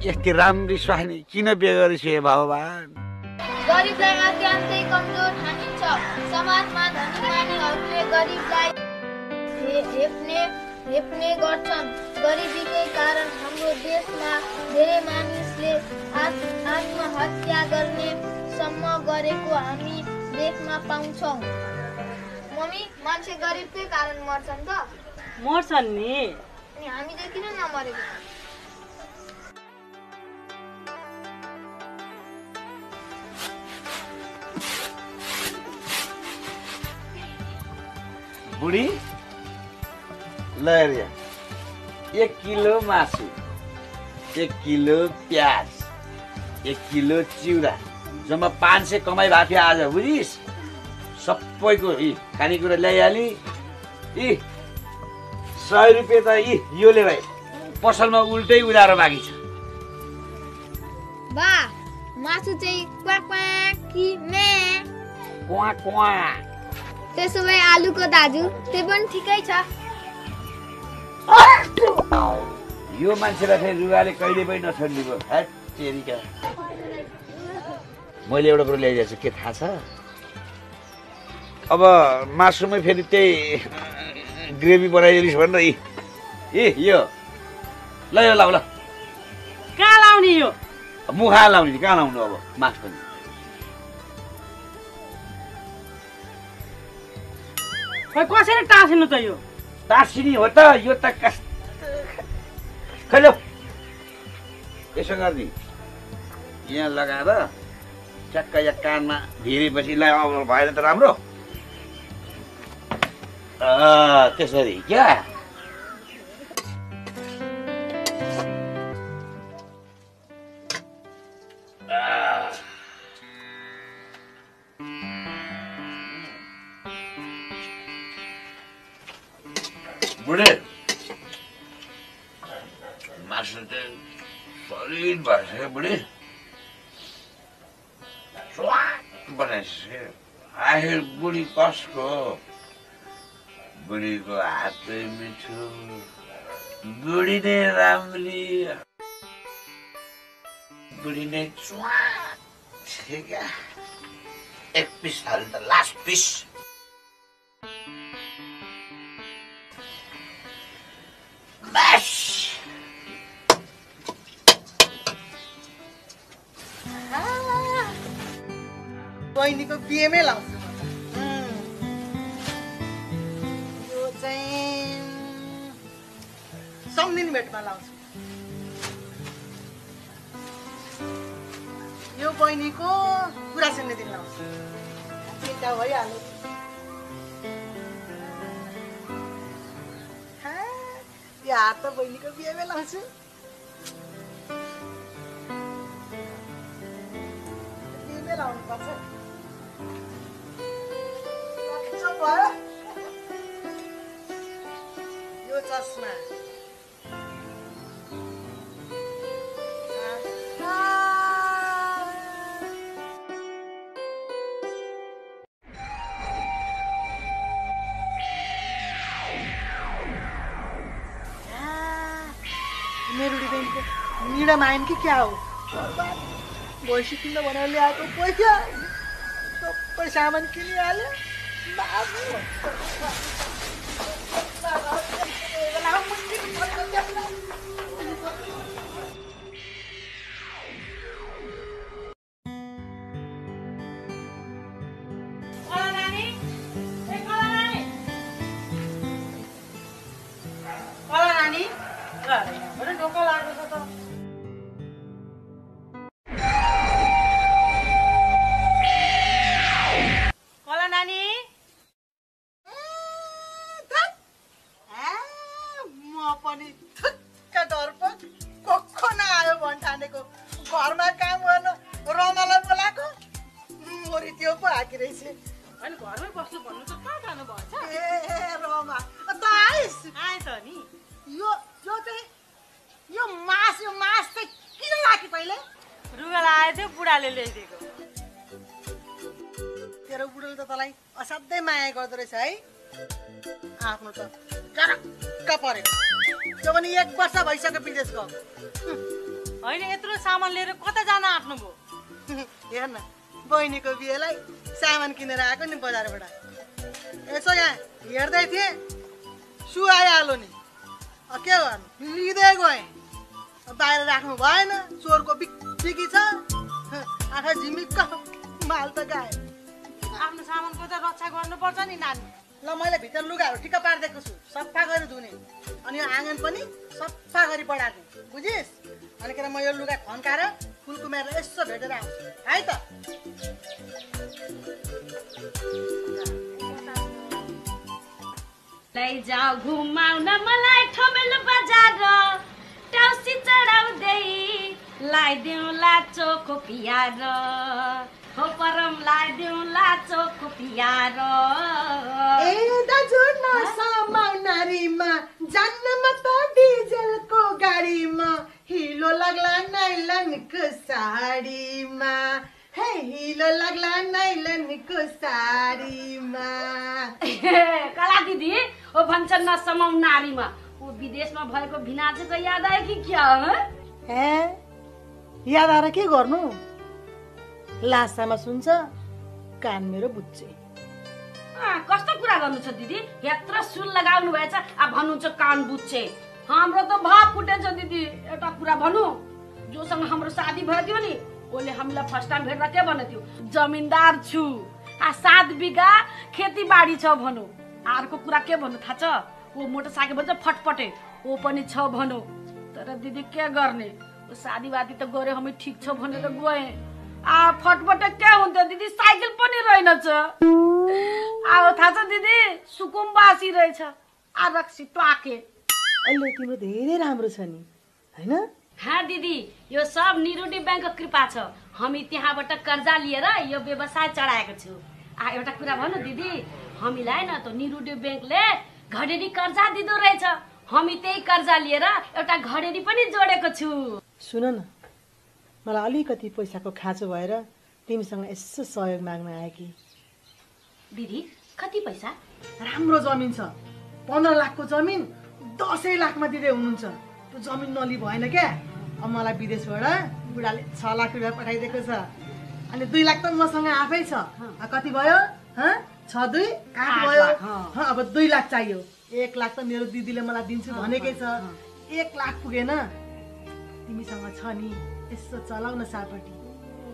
यस्तै राम्री स्वास्नी किन बिहे गरेछु हे भगवान? गरिबलाई अत्यन्तै कमजोर ठानिन्छ। समाजमा धनी मानिसहरूले गरिबलाई हेप्ने गर्छन्। गरिबीकै कारण हाम्रो देशमा धेरै मानिसले आत्महत्या गर्ने सम्म गरेको हामी देख्न पाउँछौँ। मम्मी, मान्छे गरिबकै कारण मर्छन् त? मर्छन् नि। अनि हामी चाहिँ किन नमरेको? बुढी ल 1 किलो मासु, 1 किलो प्याज, 1 किलो चिउरा, जम्मा 500 कमाइ भएको थियो आज, बुझिस्? सबैको खानेकुरा ल्याइहाली। 100 रुपियाँ त योले भाइ पसलमा उल्टै उधारो बाँकी छ। बा, मासु चाहिँ क्वाक क्वाक कि मे? Quack quack. त्यसो भए आलुको दाजु त्यो पनि ठिकै छ। यो मान्छेलाई फेरि रुगाले कहिले पनि नछोड्ने भयो। मैले एउटा कुरो ल्याइदिएको छु, के थाहा छ? अब मासुमै फेरि त्यही ग्रेभी बनाइदिनुहोस् भनेर यो ल यो ल कहाँ लाउने? यो मुखा लाउने नि, कहाँ लाउनु अब मासु पनि? कसरी टाँसिनु त? यो टाँसिनी हो त, यो त खै लो यसो गर्दी यहाँ लगाएर चक्क या कानमा भिरेपछि भएन त राम्रो। त्यसरी क्या बुढे मासु चाहिँ सलिड भएछ क्या बुढी, स्वाद बनाएछ। आखिर बुढी कसको? बुढीको हातै मिठो, बुढी नै राम्री, बुढी नै स्वाद छ क्या। 1 पिस हाल्नु त, लास्ट पिस। बहिनीको बिहेमै लाउँछु। यो चाहिँ सम्झिने भेटमा लाउँछु। यो बहिनीको कुरा सुन्ने दिन लाउँछु। 3टा भइहाल्यो। यो हात त बहिनीको बिहेमै लाउँछु। बिहेमै लाउनु पर्छ। यो चस्मा मेरो डिजाइनको निडा माइन कि क्या हो? भैँसी किन्न भनेर ल्याएको पैसा सबै सामान किनिहाल्यो। फेरि त्यो पो आकी रहेछ होइन घरमै बस्नु भन्नु त कहाँ जानु भएछ ए रमा त आइस आएँ त नि यो चाहिँ यो मास चाहिँ किन राखी पहिले रुगा आए थियो बुढाले ल्याइदिएको तेरो बुढोले त तँलाई असाध्यै माया गर्दो रहेछ है आफ्नो त करक्क परेको त्यो पनि 1 वर्ष भइसक्यो विदेश गएको होइन यत्रो सामान लिएर कता जान आँट्नु भयो हेर न बहिनीको बिहेलाई सामान किनेर आएको नि बजारबाट यसो यहाँ हेर्दै थिएँ सु आइहाल्यो नि के गर्नु लिँदै गएँ बाहिर राख्नु भएन चोरको बिक्री छ आँखा झिमिक्क माल त गाए आफ्नो सामानको त रक्षा गर्नुपर्छ नि नानी ल मैले भित्र लुगाहरू ठिक्क पारिदिएको छु सफा गरी धुने अनि यो आँगन पनि सफा गरी बढाएको बुझिस् अनिखेर म यो लुगा खन्काएर फुलकुमारलाई यसो भेटेर आउँछु है त लैजाऊ घुमाउन मलाई ठमेल बजार टाउसी चढाउँदै लाइदेऊ लाचोको पियार हो परम लाइदेऊ लाचोको पियार ए दाजु नसमाउनारीमा जान्न म त डिजेलको गाडीमा हिलो लाग्ला नाइलनको साडीमा हे हिलो लाग्ला नाइलनको साडीमा कला दिदी ओ भन्छन् नसमाउ नारीमा ओ विदेशमा भएको भिनाजुको याद आयो कि क्या हो हे याद आएर के गर्नु लासामा सुन्छ कान मेरो बुच्चे कस्तो कुरा गर्नु छ दिदी यत्रो सुन लगाउनु भएछ आ भन्नुहुन्छ कान बुच्चे हाम्रो त भाव फुटेछ दिदी एउटा कुरा भनु जोसँग हाम्रो शादी भयो थियो नि ओले हामीलाई फर्स्ट टाइम भेट्दा के भन्नु थियो जमिनदार छु आ 7 बिघा खेतीबाडी छ भनु अर्को कुरा के भन्नु थाहा छ ओ मोटरसाइकल भन्छ फटफटे ओ पनि छ भनु तर दिदी के गर्ने ओ शादीवादी त गरे हामी ठीक छ भनेर गए आ फटफटे के हुन्छ दिदी साइकल पनि रहेनछ आओ थाहा छ दिदी सुकुम्बासी रहेछ आ रक्सी टाके अहिले तिम्रो धेरै राम्रो छ नि हैन हाँ दिदी यो सब निरुडी बैंकको कृपा छ हामी त्यहाँबाट कर्जा लिएर यो व्यवसाय चढाएको छु आ एउटा कुरा भन्नु दिदी हामीलाई न त निरुडी बैंकले घडेरी कर्जा दिदो रहेछ हामी त्यही कर्जा लिएर एउटा घडेरी पनि जोडेको छु सुन न मलाई अलिकति पैसाको खाँचो भएर तिमीसँग यसो सहयोग माग्न आए कि दिदी कति पैसा राम्रो जमिन छ 15 लाखको जमिन 10 लाखमा दिँदै हुनुहुन्छ त्यो जमिन नली भएन क्या अब मलाई विदेशबाट बुढाले 6 लाख रुपियाँ पठाइदिएको छ अनि 2 लाख त मसँग आफै छ कति भयो 6 2 8 भयो अब 2 लाख चाहियो 1 लाख त मेरो दिदीले मलाई दिन्छु भनेकै छ 1 लाख पुगेन तिमीसँग छ नि यसो चलाउन सापटी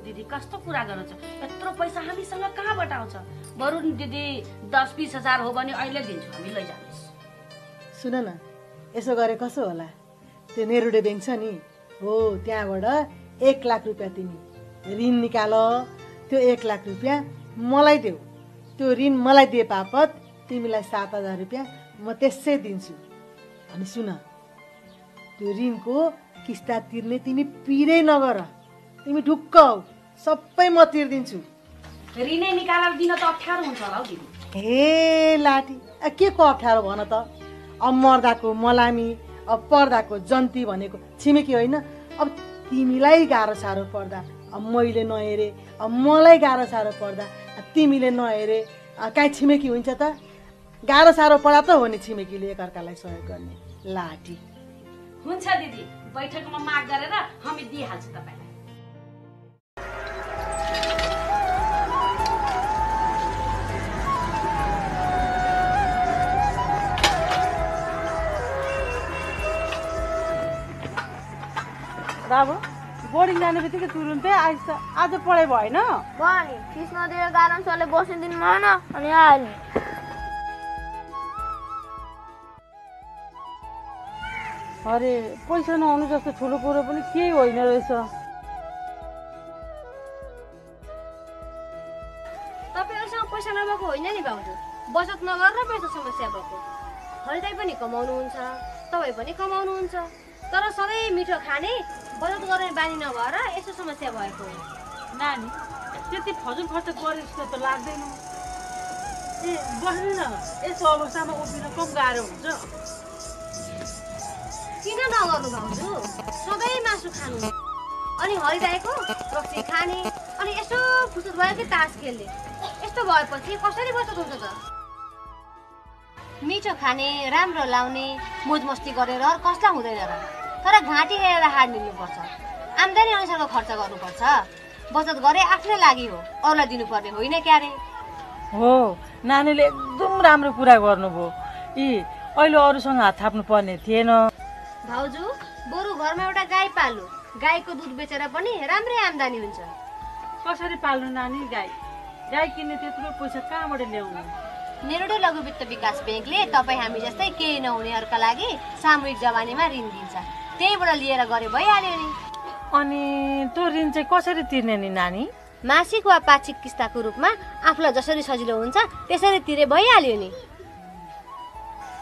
दिदी कस्तो कुरा गर्नु छ यत्रो पैसा हामीसँग कहाँबाट आउँछ बरु दिदी 10-20 हजार हो भने अहिले दिन्छु हामी लैजानुस् सुन न यसो गरे कसो होला त्यो नेरुडे ब्याङ्क छ नि हो त्यहाँबाट 1 लाख रुपियाँ तिमी ऋण निकाल त्यो 1 लाख रुपियाँ मलाई देऊ त्यो ऋण मलाई दिए बापत तिमीलाई 7,000 रुपियाँ म त्यसै दिन्छु अनि सुन त्यो ऋणको किस्ता तिर्ने तिमी पिरै नगर तिमी ढुक्क हौ सबै म तिर्दिन्छु ऋणै निकालेर दिन त अप्ठ्यारो हुन्छ होला हौ दिदी हे लाठी के को अप्ठ्यारो भन त अब मर्दाको मलामी अब पर्दाको जन्ती भनेको छिमेकी होइन अब तिमीलाई गाह्रो साह्रो पर्दा अब मैले नहेरे अब मलाई गाह्रो साह्रो पर्दा तिमीले नहेरे काहीँ छिमेकी हुन्छ त गाह्रो साह्रो पर्दा त हो नि छिमेकीले एकअर्कालाई सहयोग गर्ने लाठी हुन्छ दिदी बैठकमा माग गरेर हामी दिइहाल्छु तपाईलाई बाबु बोर्डिङ जाने बित्तिकै तुरुन्तै आइस आज पढाइ भएन नि फिस नदिएर गार्डन सरले बस्नु दिनु भएन अनि आयो अरे पैसा नआउनु जस्तो ठुलो कुरो पनि केही होइन रहेछ तपाईँहरूसँग पैसा नभएको होइन नि भाउजू बचत नगरेर पैसा समस्या भएको हल्दै पनि कमाउनुहुन्छ तपाईँ पनि कमाउनुहुन्छ तर सधैँ मिठो खाने बचत गर्ने बानी नभएर यस्तो समस्या भएको हो नानी त्यति फजुल खर्च गरे जस्तो त लाग्दैन। ए बस्नु न, यस्तो अवस्थामा उभिन कम गाह्रो हुन्छ। किन नगर्नु भाउजू? सधैँ मासु खानु अनि हरिदाईको रक्सी खाने अनि यसो फुर्सद भयो कि तास खेल्ने। यस्तो भएपछि कसरी बचत हुन्छ त? मिठो खाने, राम्रो लाउने, मोज मस्ती गरेर कसलाई हुँदैन र? तर घाँटी हेरेर हार मिल्नुपर्छ। आम्दानी अनुसारको खर्च गर्नुपर्छ। बचत गरे आफ्नै लागि हो, अरूलाई दिनुपर्ने होइन क्यारे। हो, नानीले एकदम राम्रो कुरा गर्नुभयो। अहिले अरूसँग हात थाप्नु पर्ने थिएन। भाउजू बरु घरमा एउटा गाई पाल्नु, गाईको दुध बेचेर पनि राम्रै आम्दानी हुन्छ। कसरी पाल्नु नानी गाई? गाई किन्ने त्यत्रो पैसा कहाँबाट ल्याउनु? नेरुडे लघु वित्त विकास ब्याङ्कले तपाईँ हामी जस्तै केही नहुनेहरूका लागि सामूहिक जवानीमा ऋण दिन्छ। त्यहीबाट लिएर गरे भइहाल्यो नि। अनि त्यो ऋण चाहिँ कसरी तिर्ने नि नानी? मासिक वा पाक्षिक किस्ताको रूपमा आफूलाई जसरी सजिलो हुन्छ त्यसरी तिरे भइहाल्यो नि।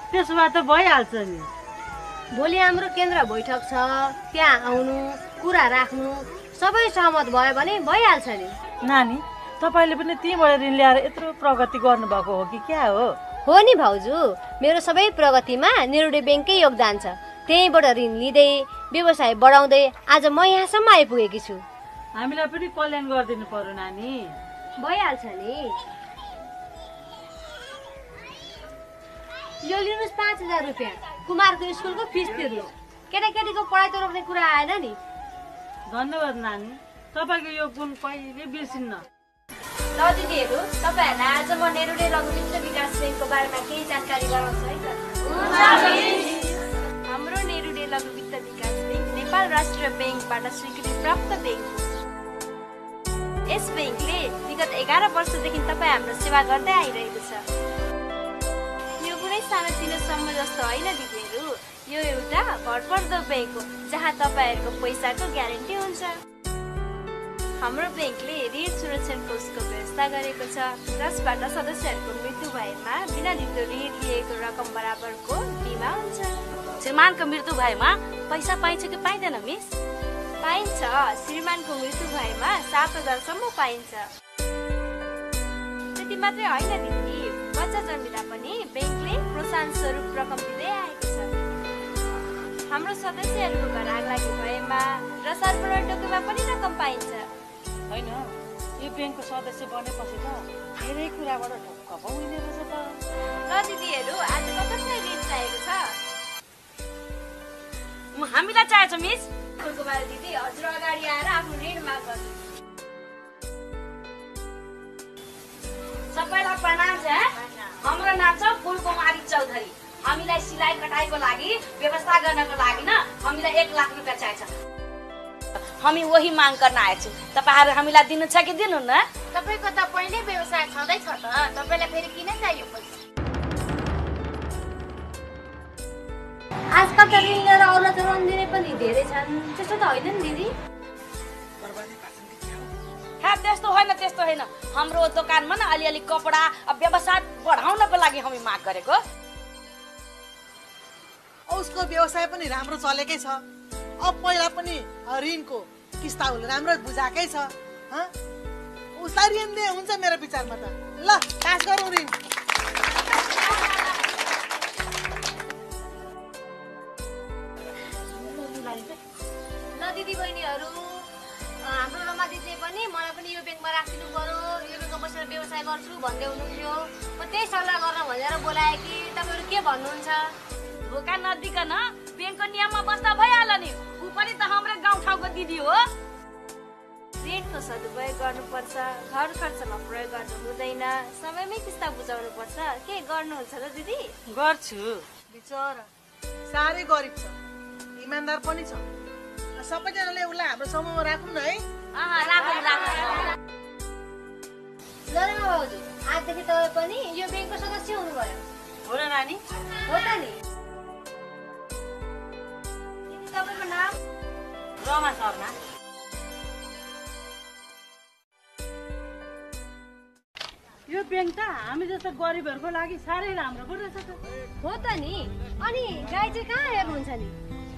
त्यसो भए त भइहाल्छ नि। भोलि हाम्रो केन्द्र बैठक छ, त्यहाँ आउनु, कुरा राख्नु, सबै सहमत भयो भने भइहाल्छ नि। नानी तपाईँले पनि त्यहीँबाट ऋण ल्याएर यत्रो प्रगति गर्नुभएको हो कि क्या हो? हो नि भाउजू, मेरो सबै प्रगतिमा नेरुडे ब्याङ्ककै योगदान छ। त्यहीँबाट ऋण लिँदै व्यवसाय बढाउँदै आज म यहाँसम्म आइपुगेकी छु। हामीलाई पनि कल्याण गरिदिनु पर्यो नानी। भइहाल्छ नि। यो लिनुहोस् 5000 रुपियाँ, कुमारको स्कुलको फिस तिर्नु। केटाकेटीको पढाइ त रोक्ने कुरा आएन नि। धन्यवाद नानी, तपाईँको यो गुण कहिले बिर्सिन्न। ल दिदीहरू, तपाईँहरूलाई आज म नेरुडे लघु वित्त विकास ब्याङ्कको बारेमा केही जानकारी गराउँछु है त। हाम्रो नेरुडे लघु वित्त विकास ब्याङ्क नेपाल राष्ट्रिय ब्याङ्कबाट स्वीकृति प्राप्त ब्याङ्क हो। यस ब्याङ्कले विगत 11 वर्षदेखि तपाईँ हाम्रो सेवा गर्दै आइरहेको छ। यो कुनै सानोतिनो समूह जस्तो होइन दिदीहरू, यो एउटा भरपर्दो ब्याङ्क हो जहाँ तपाईँहरूको पैसाको ग्यारेन्टी हुन्छ। हाम्रो ब्याङ्कले ऋण सुरक्षण कोषको व्यवस्था गरेको छ, जसबाट सदस्यहरूको मृत्यु भएमा बिना धितो ऋण लिएको रकम बराबरको बिमा हुन्छ। श्रीमानको मृत्यु भएमा पैसा पाइन्छ कि पाइँदैन मिस? पाइन्छ। श्रीमानको मृत्यु भएमा 7000 सम्म पाइन्छ। त्यति मात्रै होइन दिदी, बच्चा जन्मिँदा पनि ब्याङ्कले प्रोत्साहन स्वरूप रकम दिँदै आएको छ। हाम्रो सदस्यहरूको घर आगलागी भएमा र सर्वरण टोकेमा पनि रकम पाइन्छ। होइन, यो ब्याङ्कको सदस्य बनेपछि त धेरै कुराबाट ढुक्क पाउने रहेछ त। र दिदीहरू, आज कसलाई ऋण चाहिएको छ? हामीलाई चाहिएको छ मिस। फुलकुमारी दिदी, हजुर अगाडि आएर आफ्नो ऋण माग गर्नु। सबैलाई प्रणाम छ। हाम्रो नाम छ फुलकुमारी चौधरी। हामीलाई सिलाइ कटाइको लागि व्यवस्था गर्नको लागि न हामीलाई 1 लाख रुपियाँ चाहिन्छ। हामी वही माग गर्न आएछौँ। तपाईँहरू हामीलाई दिनु छ कि दिनु न? तपाईँको त पहिले व्यवसाय छँदैछ त, तपाईँलाई फेरि किन चाहियो पैसा? आजकल त ऋण लिएर अरूलाई त लोन दिने पनि धेरै छन्, त्यस्तो त होइन नि दिदी? त्यस्तो होइन, त्यस्तो होइन। हाम्रो दोकानमा न अलिअलि कपडा व्यवसाय बढाउनको लागि हामी माग गरेको। उसको व्यवसाय पनि राम्रो चलेकै छ। अब पहिला पनि ऋणको किस्ताहरू राम्रो बुझाएकै छ। उसलाई ऋण दिए हुन्छ मेरो विचारमा त। ल पास गरौँ ऋण। ल दिदी बहिनीहरू, हाम्रो रमा दिदीले पनि मलाई पनि यो ब्याङ्कमा राखिदिनु पर्यो, यो ब्याङ्कमा बसेर व्यवसाय गर्छु भन्दै हुनुहुन्थ्यो। म त्यही सल्लाह गर्न भनेर बोलाएँ कि तपाईँहरू के भन्नुहुन्छ? धोका नदिकन ब्याङ्कको नियममा बस्दा भइहाल्यो नि। ऊ पनि त हाम्रो गाउँठाउँको दिदी हो। ऋणको सदुपयोग गर्नुपर्छ, घर खर्चमा प्रयोग गर्नु हुँदैन, समयमै किस्ता बुझाउनुपर्छ। के गर्नुहुन्छ र दिदी? गर्छु। बिचरा साह्रै गरिब छ, इमान्दार पनि छ। सबैजनाले उसलाई हाम्रो समूहमा राखौँ न है। ल भाउजू, आजदेखि तपाईँ पनि यो ब्याङ्कको सदस्य हुनुभयो। हो र नानी? हो त नि। तपाईँको नाम? रमा शर्मा। यो ब्याङ्क त हामी जस्तो गरिबहरूको लागि साह्रै राम्रो पो रहेछ त। हो त नि। अनि गाई चाहिँ कहाँ हेर्नुहुन्छ नि?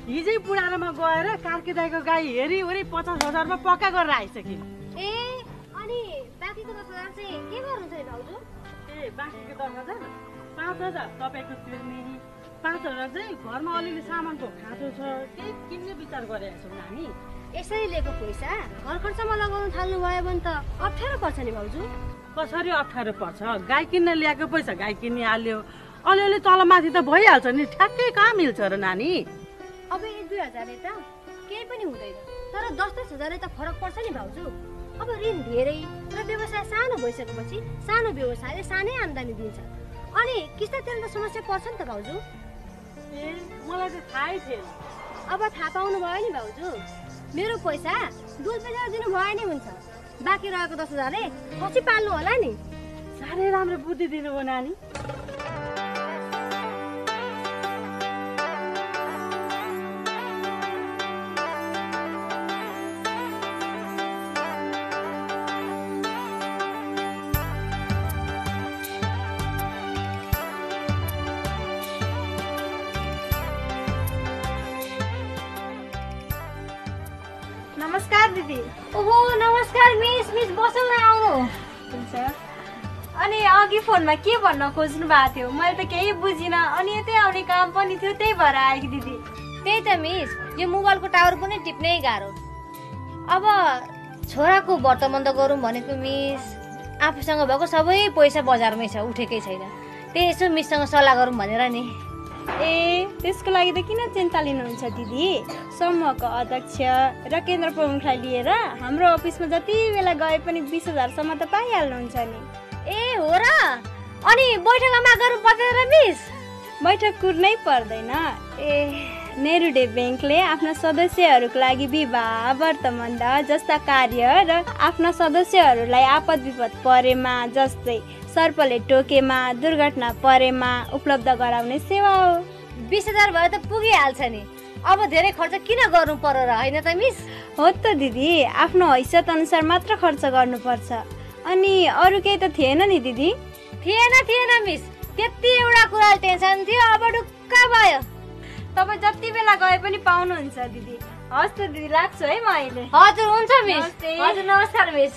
हिजै बुढारामा गएर कार्की दाइको गाई हेरी 50,000मा पक्का गरेर आइसक्यो। ए, अनि 10,000 चाहिँ के गर्नु छ भाउजू? ए बाँकीको 10,000 5,000 तपाईँको तिर्ने 5,000 चाहिँ घरमा अलिअलि सामानको खाँचो छ केही किन्ने विचार गरेका छौँ हामी। यसरी लिएको पैसा घर खर्चमा लगाउन थाल्नु भयो भने त अप्ठ्यारो पर्छ नि भाउजू। कसरी अप्ठ्यारो पर्छ? गाई किन्न ल्याएको पैसा गाई किनिहाल्यो, अलिअलि तलमाथि त भइहाल्छ नि, ठ्याक्कै कहाँ मिल्छ र नानी? अब 1-2 हजार त केही पनि हुँदैन, तर 10-10 हजार त फरक पर्छ नि भाउजू। अब ऋण धेरै र व्यवसाय सानो भइसकेपछि सानो व्यवसायले सानै आम्दानी दिन्छ, अनि किस्ता तिर्न समस्या पर्छ नि त भाउजू। ए मलाई त थाहै थिएन। अब थाहा पाउनु भयो नि भाउजू, मेरो पैसा दुध बेचेर दिनु भयो नि हुन्छ, बाँकी रहेको 10,000 पछि पाल्नु होला नि। साह्रै राम्रो बुद्धि दिनुभयो नानी। नमस्कार दिदी। ओहो नमस्कार मिस। मिस बसौँ न, आउनु। हुन्छ। अनि अघि फोनमा के भन्न खोज्नु भएको थियो? मैले त केही बुझिनँ, अनि यतै आउने काम पनि थियो, त्यही भएर आएको दिदी। त्यही त मिस, यो मोबाइलको टावर पनि टिप्नै गाह्रो। अब छोराको व्रत बन्द गरौँ भनेको मिस, आफूसँग भएको सबै पैसा बजारमै छ, उठेकै छैन। त्यही यसो मिससँग सल्लाह गरौँ भनेर नि। ए त्यसको लागि त किन चिन्ता लिनुहुन्छ दिदी? समूहको अध्यक्ष र केन्द्र प्रमुखलाई लिएर हाम्रो अफिसमा जति बेला गए पनि 20,000सम्म त पाइहाल्नुहुन्छ नि। ए हो र? अनि बैठकमा गर्नु पर्दैन र मिस? बैठक कुर्नै पर्दैन। ए नेरुडे ब्याङ्कले आफ्ना सदस्यहरूको लागि विवाह, व्रतबन्ध जस्ता कार्य र आफ्ना सदस्यहरूलाई आपद विपद परेमा, जस्तै सर्पले टोकेमा, दुर्घटना परेमा उपलब्ध गराउने सेवा हो। 20,000 भयो त पुगिहाल्छ नि, अब धेरै खर्च किन गर्नु पर्यो र, होइन त मिस? हो त दिदी, आफ्नो हैसियत अनुसार मात्र खर्च गर्नुपर्छ। अनि अरू केही त थिएन नि दिदी? थिएन मिस, त्यति एउटा कुरा टेन्सन थियो, अब ढुक्क भयो। तपाईँ जति बेला गए पनि पाउनुहुन्छ दिदी। हस् त दिदी, लाग्छु है म अहिले। हजुर हुन्छ मिस। नमस्ते। हजुर नमस्कार मिस।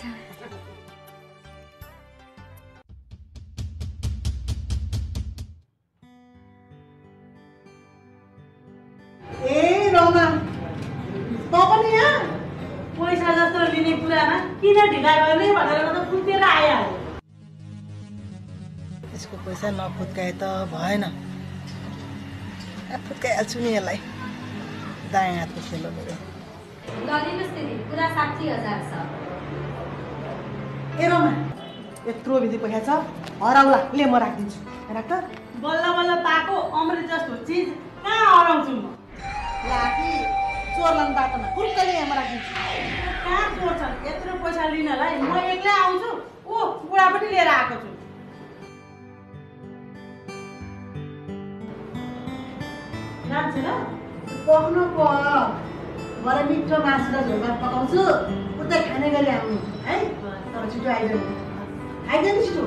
ए रौमा, त पनि यहाँ? पैसा जस्तो लिने कुरामा किन ढिला गर्ने भनेर म त फुटेर आइहाल्यो। यसको पैसा नफुत्काए त भएन, फुत्काइहाल्छु नि यसलाई। दायाँ हातको खेल हो मेरो। गरिनुहोस् दिदी, पुरा 60,000 छ। ए रौमा, यत्रो बिजी पैसा छ, हराउला, ले म राखिदिन्छु। राख त। बल्ल बल्ल पाएको अमृत जस्तो चिज कहाँ हराउँछु म? लाठी चोर्लान् बाटोमा, फुर्कले यहाँ म राखिदिन्छु। कहाँ चोर्छन् यत्रो पैसा लिनलाई? म एक्लै आउँछु, ऊ बुढा पनि लिएर आएको छु। जान्छ ल? पक्नु प, भरे मिठो मासु र झोल भात पकाउँछु, उतै खाने गरी आउनु है। तर छिटो आइदिनु, आइदिनु छिटो।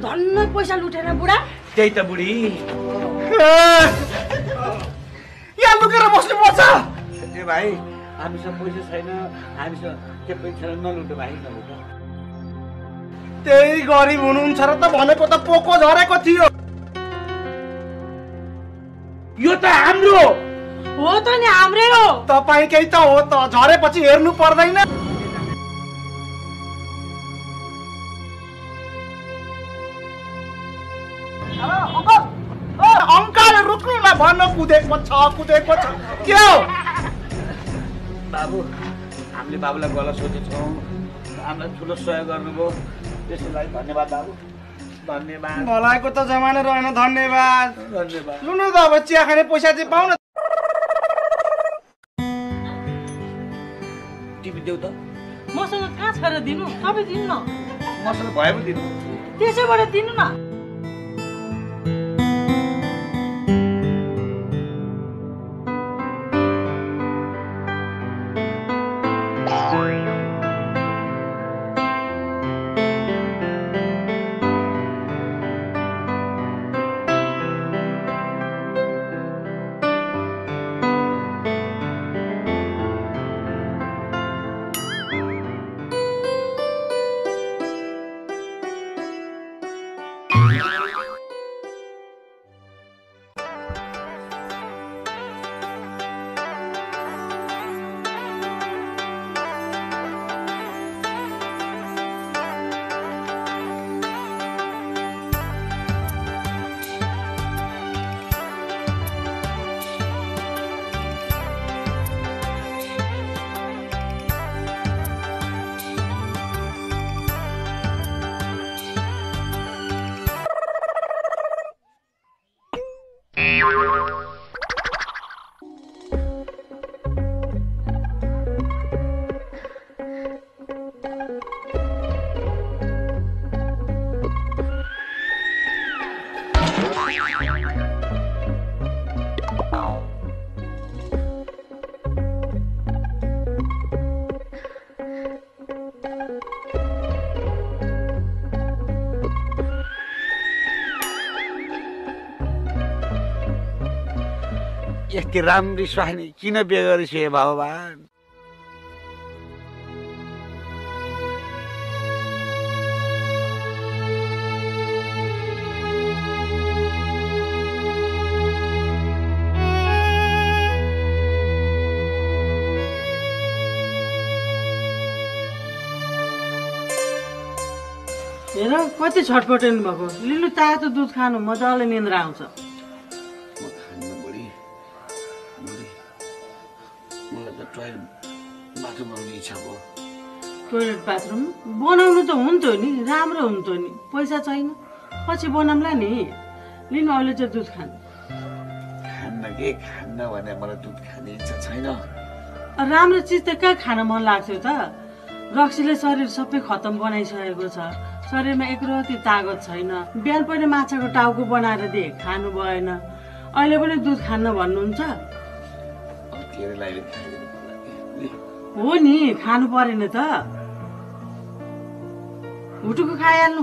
धन्न पैसा लुटेर बुढा। त्यही त बुढी। ए भाइ हामीसँग पैसा छैन, हामीसँग के पनि छैन, नलुट भाइ नलुट। त्यही गरिब हुनुहुन्छ र त भनेको त पोको झरेको थियो। यो त हाम्रो हो त नि, हाम्रै हो। तपाईँकै त हो त, झरेपछि हेर्नु पर्दैन। अङ्कल रुक्नु न, भन्न कुदेको छ के हो? बाबु, हामीले बाबुलाई गलत सोचेछौँ, हामीलाई ठुलो सहयोग गर्नुभयो, त्यसको लागि धन्यवाद बाबु, धन्यवाद। भलाइको त जमाना रहेन, धन्यवाद। धन्यवाद। लु न त अब चिया खाने पैसा चाहिँ पाउन। टिभी देऊ त। मसँग कहाँ छ र दिनु? तपाईँ दिनु न। मसँग भए पनि दिनु। त्यसैबाट दिनु न। यति राम्री स्वास्नी किन बिहे गरेछ हे भगवान? हेर कति छटपटाउनु भएको। लिनु तातो दुध खानु, मजाले निन्द्रा आउँछ। म खान्न बुढी, मलाई त टोयलेट बाथरुम आउने इच्छा भयो। टोयलेट बाथरुम बनाउनु त हुन्थ्यो नि, राम्रो हुन्थ्यो नि, पैसा छैन, पछि बनाउँला नि। लिनु अहिले चाहिँ दुध खानु। खान्न के खान्न भने मलाई दुध खाने इच्छा छैन। राम्रो चिज त कहाँ खान मन लाग्छ त? रक्सीले शरीर सबै खतम बनाइसकेको छ, शरीरमा एकरति तागत छैन। बिहान पनि माछाको टाउको बनाएर दिए, खानु भएन। अहिले पनि दुध खान्न भन्नुहुन्छ? हो नि, खानु परेन त? हुटुको खाइहाल्नु।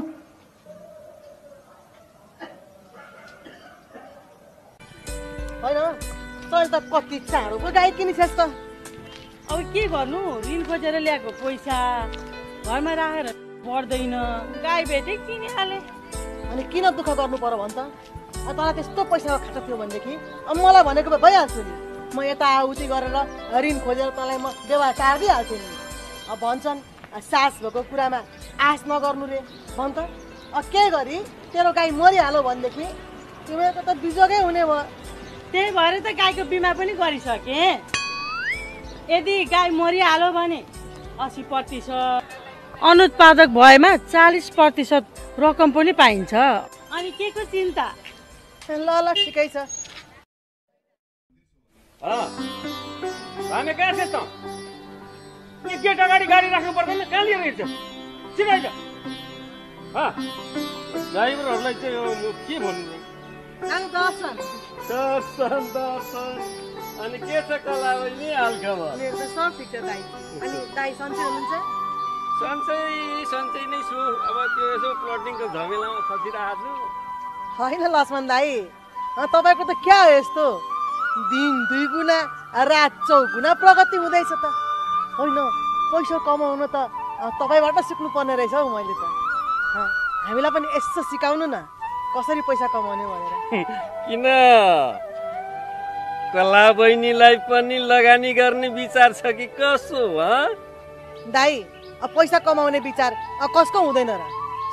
होइन तैँले त कति चाँडो पो गाई किनिछस् त। अब के गर्नु, ऋण खोजेर ल्याएको पैसा घरमा राखेर पर्दैन, गाई बेटे किनिहाले। अनि किन दुःख गर्नु पर्यो भन्छ? तँलाई त्यस्तो पैसाको खाँचो थियो भनेदेखि अब मलाई भनेको भए भइहाल्छु नि। म यताउति गरेर ऋण खोजेर तँलाई म व्यवहार टारिदिइहाल्थेँ नि। अब भन्छन् सास भएको कुरामा आश नगर्नु रे भन्छ। अब के गरी तेरो गाई मरिहाल्यो भनेदेखि तिमीहरूको त बिजोगै हुने भयो। त्यही भएर त गाईको बिमा पनि गरिसकेँ। यदि गाई मरिहाल्यो भने 80%, अनुत्पादक भएमा 40% रकम पनि पाइन्छ। अनि के को चिन्ता? ल ल ठिकै छ। हामी कहाँ छ त? गेट अगाडि गाडी राख्नु पर्दैन, कहाँ लिएर हिँड्छ? सिधै जा। ड्राइभरहरूलाई चाहिँ के भन्नु? दर्शन अनि के छ कला बहिनी हालखबर? मेरो त सब ठिक छ दाइ। अनि दाइ सन्चै हुनुहुन्छ? सन्चै नै छु। अब त्यो यसो प्लटिङको झमेलामा फसिरहेको छु। होइन लक्ष्मण दाइ, तपाईँको त क्या हो यस्तो? दिन 2 गुणा रात 4 गुणा प्रगति हुँदैछ त। होइन पैसा कमाउन त तपाईँबाट सिक्नु पर्ने रहेछ हौ मैले त। हामीलाई पनि यसो सिकाउनु न कसरी पैसा कमाउने भनेर। किन कला बहिनीलाई पनि लगानी गर्ने विचार छ कि कसो? दाइ पैसा कमाउने विचार कसको हुँदैन र?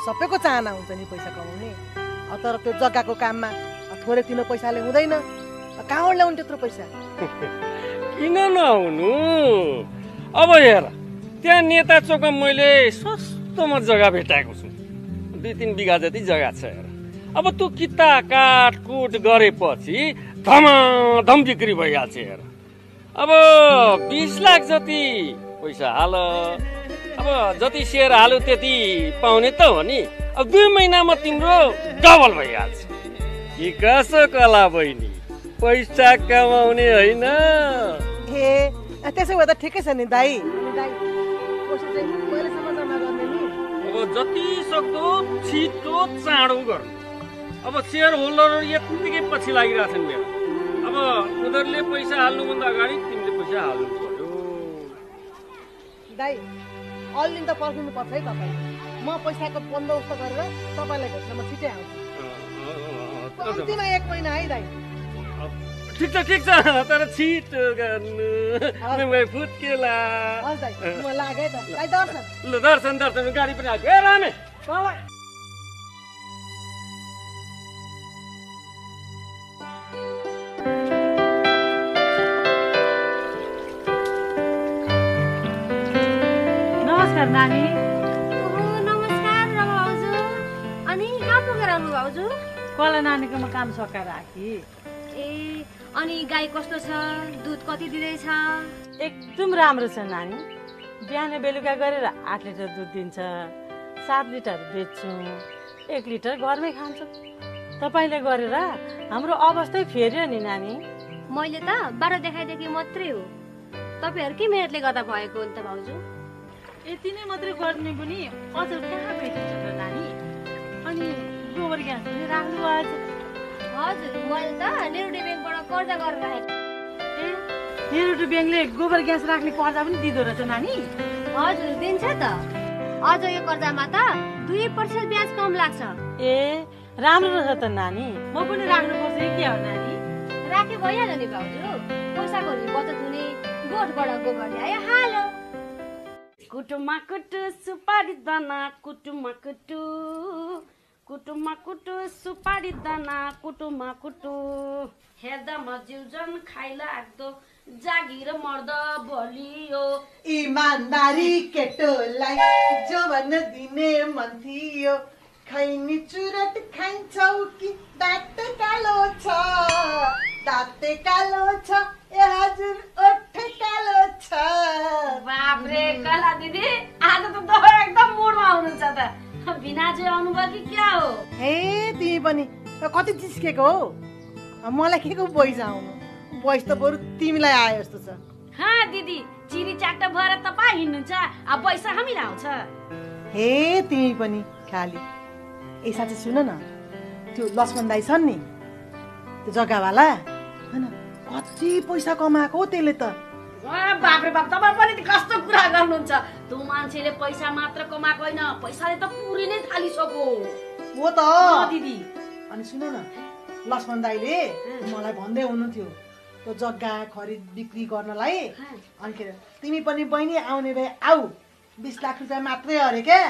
सबैको चाहना हुन्छ नि पैसा कमाउने। तर त्यो जग्गाको काममा थोरै तिनो पैसाले हुँदैन। कहाँबाट ल्याउनु त्यत्रो पैसा? किन नहुनु? अब हेर त्यहाँ नेता चोकमा मैले सस्तोमा जग्गा भेटाएको छु। 2-3 बिघा जति जग्गा छ हेर। अब तँ किता काटकुट गरेपछि धमाधम बिक्री भइहाल्छ हेर। अब 20 लाख जति पैसा हाल। अब जति सेयर हाल्यो त्यति पाउने त हो नि। अब 2 महिनामा तिम्रो डबल भइहाल्छ। कि कसो कला बहिनी, पैसा कमाउने होइन? त्यसो भए त ठिकै छ नि दाइ। अब जति सक्दो छिटो चाँडो गर्नु। अब सेयर होल्डरहरू यत्तिकै पछि लागिरहेछन् मेरो। अब उनीहरूले पैसा हाल्नुभन्दा अगाडि तिमीले पैसा हाल्नु पर्यो। दाइ अलि दिन त पर्खिनु पर्छ है तपाईँ। म पैसाको बन्दोबस्त गरेर तपाईँलाई भेट्न म छिटै आउँछु। कम्तीमा 1 महिना है दाइ। ठिक छ तर छिटो गर्नु फुत्केला। म लागे त दाइ। दर्शन ल दर्शन गाडी पनि आएको। ए रामे नमस्कार नानी। नमस्कार रमा भाउजू। अनि कहाँ पुगेर आउनु भाउजू? कला नानीकोमा काम सकाएर आएकी। ए अनि गाई कस्तो छ? दुध कति दिँदैछ? एकदम राम्रो छ नानी। बिहान बेलुका गरेर 8 लिटर दुध दिन्छ। 7 लिटर बेच्छु, 1 लिटर घरमै खान्छु। तपाईँले गरेर हाम्रो अवस्थै फेर्यो नि नानी। मैले त 12 देखाइदेखि मात्रै हो। तपाईँहरूकै मेहनतले गर्दा भएको हो नि त भाउजू। यति नै मात्रै गर्ने पनि अझ कहाँ भेटिन्छ त नानी? अनि गोबर ग्यास पनि राख्नु आज? हजुर मैले त नेरुडी ब्याङ्कबाट कर्जा गरेर राखेको। ए नेरुडी ब्याङ्कले गोबर ग्यास राख्ने कर्जा पनि दिँदो रहेछ नानी? हजुर दिन्छ त। अझ यो कर्जामा त 2% ब्याज कम लाग्छ। ए राम्रो रहेछ त नानी। म पनि राख्नुपर्छ के हो नानी? राखे भइहाल्यो नि भाउजू। पैसाको नि बचत हुने। गोठबाट गोबर ल्यायो हाल्यो। कुटुमा कुटु सुपारी दाना कुटुमा कुटु, कुटुमा कुटु सुपारी दाना कुटुमा कुटु। हेर्दा मजिउजन खाइला लाग्दो जागिर मर्दा बलियो। इमानदारी केटोलाई जोवन दिने मन थियो। खैनी चुरट खाइन्छौ कि दाँत कालो छ? दाँत कालो छ ए हजुर ओठ कालो छ। बापरे कला दिदी आज त तपाईँ एकदम मुडमा हुनुहुन्छ त। बिना चाहिँ आउनुभयो कि क्या हो? हे तिमी पनि कति जिस्केको हो? मलाई के को पैसा आउनु? पैसा त बरु तिमीलाई आयो जस्तो छ। दिदी चिनी चाट्टा भएर तपाईँ हिँड्नुहुन्छ, अब पैसा हामीलाई आउँछ। हे तिमी पनि खाली। ए साँच्चै सुन न, त्यो लक्ष्मण दाइ छन् नि त्यो जग्गावाला, होइन कति पैसा कमाएको हो त्यसले त। बापरे बाप तपाईँ पनि कस्तो कुरा गर्नुहुन्छ? त्यो मान्छेले पैसा मात्र कमाएको होइन, पैसाले त पुरी नै थालिसक्यो हो त दिदी। अनि सुन न, लक्ष्मण दाइले मलाई भन्दै हुनुहुन्थ्यो त्यो जग्गा खरिद बिक्री गर्नलाई। अनि के तिमी पनि बहिनी आउने भए आऊ, 20 लाख रुपियाँ मात्रै अरे क्या।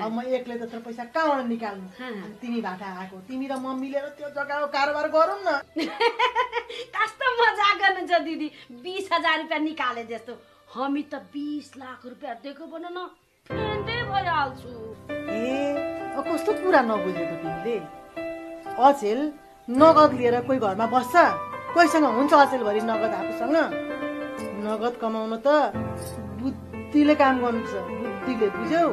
अब म एक्लै त्यत्रो पैसा कहाँबाट निकाल्नु? तिमीबाट आएको, तिमी र म मिलेर त्यो जग्गाको कारोबार गरौँ न। कस्तो मजाक गर्नुहुन्छ दिदी। 20,000 रुपियाँ निकाले जस्तो। हामी त 20 लाख रुपियाँ दिएको भन न फेन्दै भइहाल्छु। ए कस्तो कुरा नबुझेको तिमीले? अचेल नगद लिएर कोही घरमा बस्छ, कोहीसँग हुन्छ अचेलभरि नगद आफूसँग। नगद कमाउनु त बुद्धिले काम गर्नुपर्छ। बुद्धिले बुझ्यौ?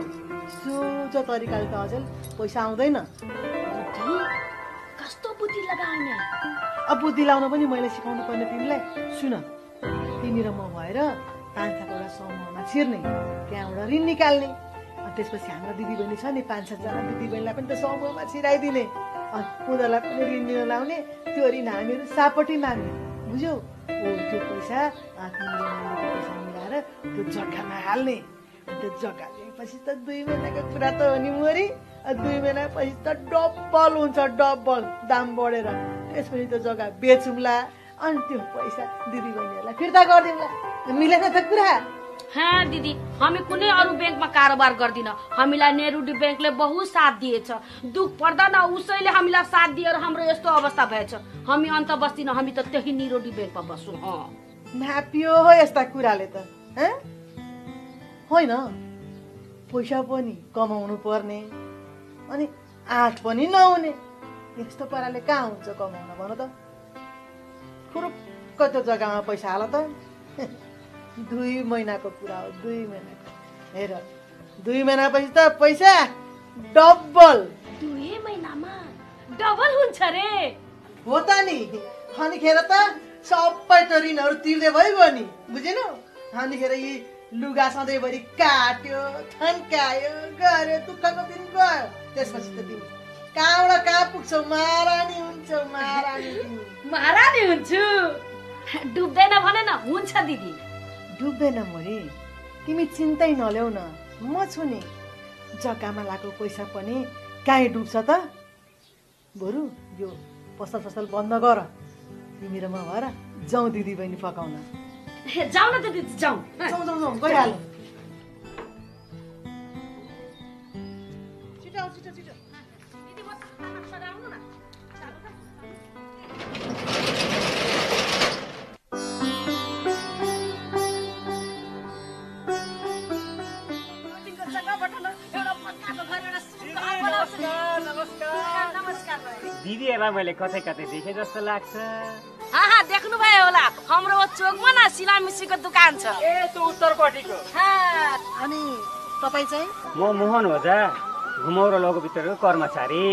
सोझो तरिकाले त अचेल पैसा आउँदैन। कस्तो बुद्धि लगाउने? अब बुद्धि लाउन पनि मैले सिकाउनु पर्ने तिमीलाई। सुन, तिमी र म भएर 5-7 वटा समूहमा छिर्ने, त्यहाँबाट ऋण निकाल्ने। अनि त्यसपछि हाम्रो दिदीबहिनी छ नि 5-7 जना दिदीबहिनीलाई पनि त समूहमा छिराइदिने। अनि उनीहरूलाई पनि ऋण दिन लाउने। त्यो ऋण हामीहरू सापट्टि माग्ने। बुझ्यौ त्यो पैसा तिम्रो नानीको पैसा मिलाएर त्यो जग्गामा हाल्ने त्यो जग्गा ल्याएपछि त 2 महिनाको कुरा त हो नि मोरी 2 महिनापछि त डबल हुन्छ डबल दाम बढेर त्यसपछि त्यो जग्गा बेचौँला अनि त्यो पैसा दिदी बहिनीहरूलाई फिर्ता गरिदिउँला मिलेन त कुरा हाँ दिदी हामी कुनै अरू ब्याङ्कमा कारोबार गर्दिन हामीलाई नेहरू ब्याङ्कले बहुत साथ दिएछ दुख पर्दा न उसैले हामीलाई साथ दिएर हाम्रो यस्तो अवस्था भएछ हामी अन्त बस्दिन हामी त त्यही निरोडी ब्याङ्कमा बस्छौँ नापियो हो यस्ता कुराले त होइन पैसा पनि कमाउनु पर्ने अनि आँट पनि नहुने यस्तो पाराले कहाँ हुन्छ कमाउन भन त फुरुक्क त्यो जग्गामा पैसा हाल त 2 महिनाको कुरा हो 2 महिनाको हेर 2 महिनापछि त पैसा डबल 2 महिनामा डबल हुन्छ रे हो त नि अनिखेर त सबै त ऋणहरू तिर्दै भइगयो नि बुझेन अनिखेर यी लुगा सधैँभरि काट्यो थन्कायो गऱ्यो दुःखको दिन गयो त्यसपछि त तिमी कहाँबाट कहाँ पुग्छौ महारानी हुन्छौ महारानी हुन्छु डुब्दैन भने न हुन्छ दिदी डुब्दैन मोरी तिमी चिन्तै नल्याउ न म छु नि जग्गामा लागेको पैसा पनि कहीँ डुब्छ त बरु यो पसल बन्द गर तिमी र म भएर जाउँ दिदी बहिनी फकाउन जाउँ न त दिदी जाउँ गइहालौँ छिटो दिदी म आउनु न दिदीहरूलाई मैले कतै कतै देखे जस्तो लाग्छ हाँ देख्नु भयो होला हाम्रो चोकमा न सिलामिसीको दुकान छ ए त्यो उत्तरपट्टिको अनि तपाईँ चाहिँ म मोहन होजा घुमौरो लघुवित्तको कर्मचारी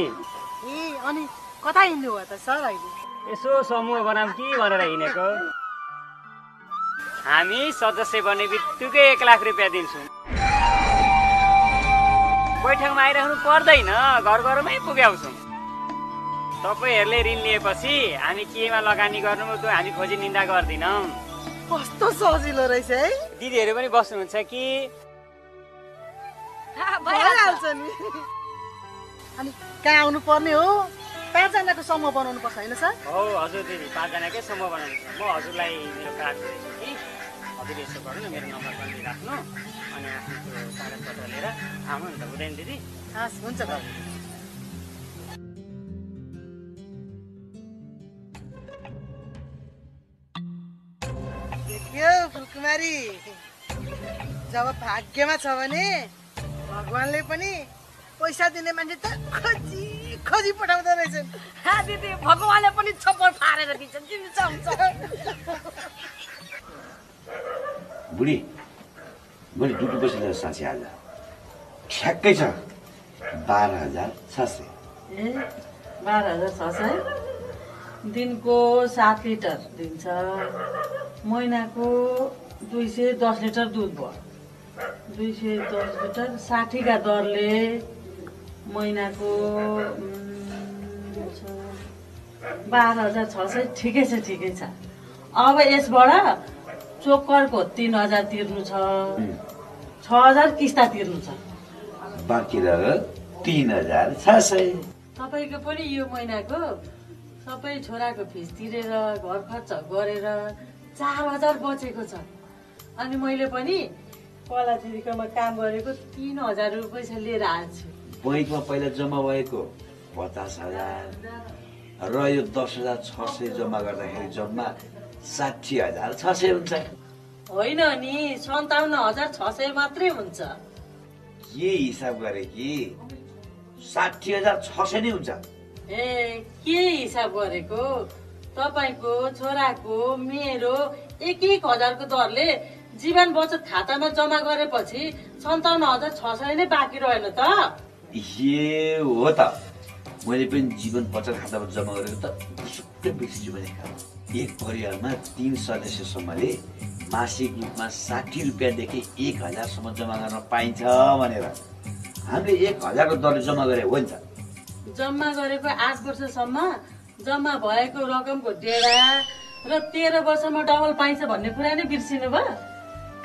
ए अनि कता हिँड्नु भयो त सर अहिले यसो समूह बनाऊँ कि भनेर हिँडेको हामी सदस्य बने बित्तिकै 1 लाख रुपियाँ दिन्छौँ बैठकमा आइराख्नु पर्दैन घर घरमै पुग्याउँछौँ तपाईँहरूले ऋण लिएपछि हामी केमा लगानी गर्नु त्यो हामी खोजी निन्दा गर्दैनौँ कस्तो सजिलो रहेछ है दिदीहरू पनि बस्नुहुन्छ कि भइहाल्छ नि अनि कहाँ आउनु पर्ने हो 5 जनाको समूह बनाउनु पर्छ होइन सर हो हजुर दिदी 5 जनाकै समूह बनाउनु छ म हजुरलाई मेरो कार्ड दिन्छु कि हजुर यसो गर्नु न मेरो नम्बर पनि राख्नु अनि आफ्नो त्यो कागजपत्र लिएर आउनु नि त हुँदैन दिदी हस् हुन्छ त देखियो फुलकुमारी जब भाग्यमा छ भने भगवानले पनि पैसा दिने मान्छे त खोजी खोजी पठाउँदो रहेछन् दिदी भगवानले पनि छप्पर फारेर दिन्छन् तिमी चाहन्छ बुढी मैले ड्युटी बसेर साँच्ची आज ठ्याक्कै छ 12,600 ए 12,600 दिनको 7 लिटर दिन्छ महिनाको 210 लिटर दुध भयो 210 लिटर 60 का दरले महिनाको 12,600 ठिकै छ अब यसबाट चोकरको 3,000 तिर्नु छ 6,000 किस्ता तिर्नु छ बाँकी रह्यो 3,600 तपाईँको पनि यो महिनाको सबै छोराको फिस तिरेर घर खर्च गरेर 4,000 बचेको छ अनि मैले पनि कला दिदीकोमा काम गरेको 3,000 रुपैयाँ लिएर आएको छु बैङ्कमा पहिला जम्मा भएको 50,000 र यो 10,600 जम्मा गर्दाखेरि जम्मा 60,600 हुन्छ होइन नि 57,600 मात्रै हुन्छ के हिसाब गरे कि 60,600 नै हुन्छ ए के हिसाब गरेको तपाईको छोराको मेरो 1,000 को दरले जीवन बचत खातामा जम्मा गरेपछि 57,600 नै बाँकी रहेन त ए हो त मैले पनि जीवन बचत खातामा जम्मा गरेको त सुक्कै बिर्सिछु भने एक परिवारमा 3 सदस्यसम्मले मासिक रूपमा 60 रुपियाँदेखि 1,000 सम्म जम्मा गर्न पाइन्छ भनेर हामीले 1,000 को दरले जम्मा गरे हो नि त जम्मा गरेको 8 वर्षसम्म जम्मा भएको रकमको डेढा र 13 वर्षमा डबल पाइन्छ भन्ने कुरा नै बिर्सिनु भयो?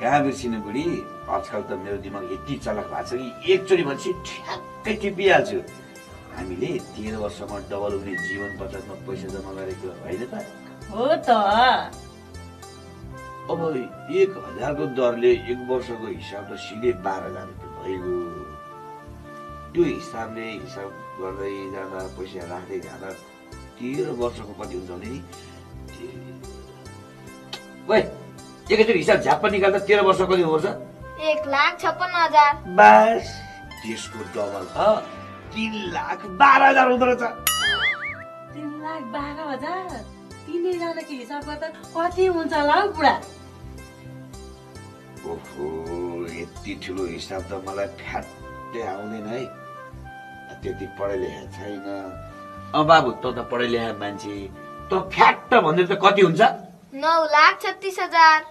कहाँ बिर्सिनु बुढी, आजकल त मेरो दिमाग यति चलाक भएको छ कि एकचोटि भनेपछि ठ्याक्कै टिपिहाल्छु। हामीले 13 वर्षमा डबल हुने जीवन बचतमा पैसा जम्मा गरेको होइन त? हो त। अब 1000 को दरले 1 वर्षको हिसाब त सिधै 12,000 रुपियाँ भइगयो। त्यो हिसाब गर्दै जाँदा पैसा राख्दै जाँदा 13 वर्षको कति हुन्छ भने एकैचोटि हिसाब झ्याप्प निकाल्दा 13 वर्ष कति हुनुपर्छ? 1,56,000। बस त्यसको डबल त 3,12,000 हुँदो रहेछ। 3,12,000 तिनैजनाको हिसाब गर्दा कति हुन्छ होला हौ बुढा? ओहो, यति ठुलो हिसाब त मलाई फ्याट्टै आउँदैन है। त्यति पढाइ लेखा छैन। बाबु त पढाइ लेखा मान्छे, त फ्याट्ट भन्दै त कति हुन्छ? 9,36,000।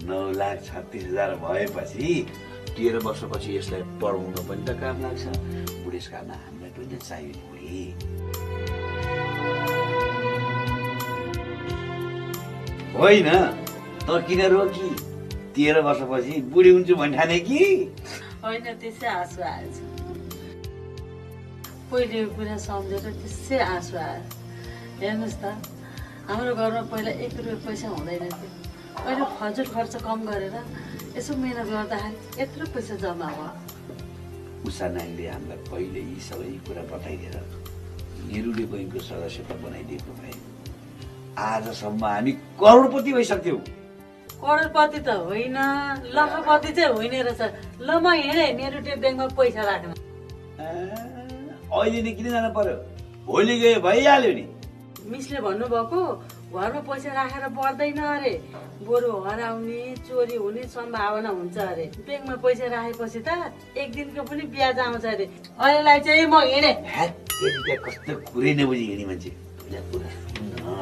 9,36,000 भएपछि 13 वर्षपछि यसलाई पढाउन पनि त काम लाग्छ। बुढेसकालमा हामीलाई पनि चाहियो नि बुढी। होइन त किन रोकी? 13 वर्षपछि बुढी हुन्छु भन्ठाने कि? होइन, त्यसै आँसु आएछ। पहिलेको कुरा सम्झेर त्यसै आँसु आयो। हेर्नुहोस् त, हाम्रो घरमा पहिला 1 रुपियाँ पैसा हुँदैन थियो। अहिले फजुल खर्च कम गरेर यसो मेहनत गर्दाखेरि यत्रो पैसा जम्मा भयो। उषा नानीले हामीलाई पहिले यी सबै कुरा बताइदिएर नेहरूले बैङ्कको सदस्यता बनाइदिएको भए आजसम्म हामी करोडपति भइसक्थ्यौँ। करोडपति त होइन, लखपति चाहिँ होइन रहेछ। ल म हिँडेँ नेहरूले ब्याङ्कमा पैसा राख्न। अहिले नै किन जानु पर्यो? भोलि गयो भइहाल्यो नि। मिसले भन्नुभएको घरमा पैसा राखेर पर्दैन अरे, बरु हराउने चोरी हुने सम्भावना हुन्छ अरे। ब्याङ्कमा पैसा राखेपछि त 1 दिनको पनि ब्याज आउँछ अरे। अहिलेलाई चाहिँ म हिँडेँ। कस्तो कुरै नबुझी हिँडी मान्छे।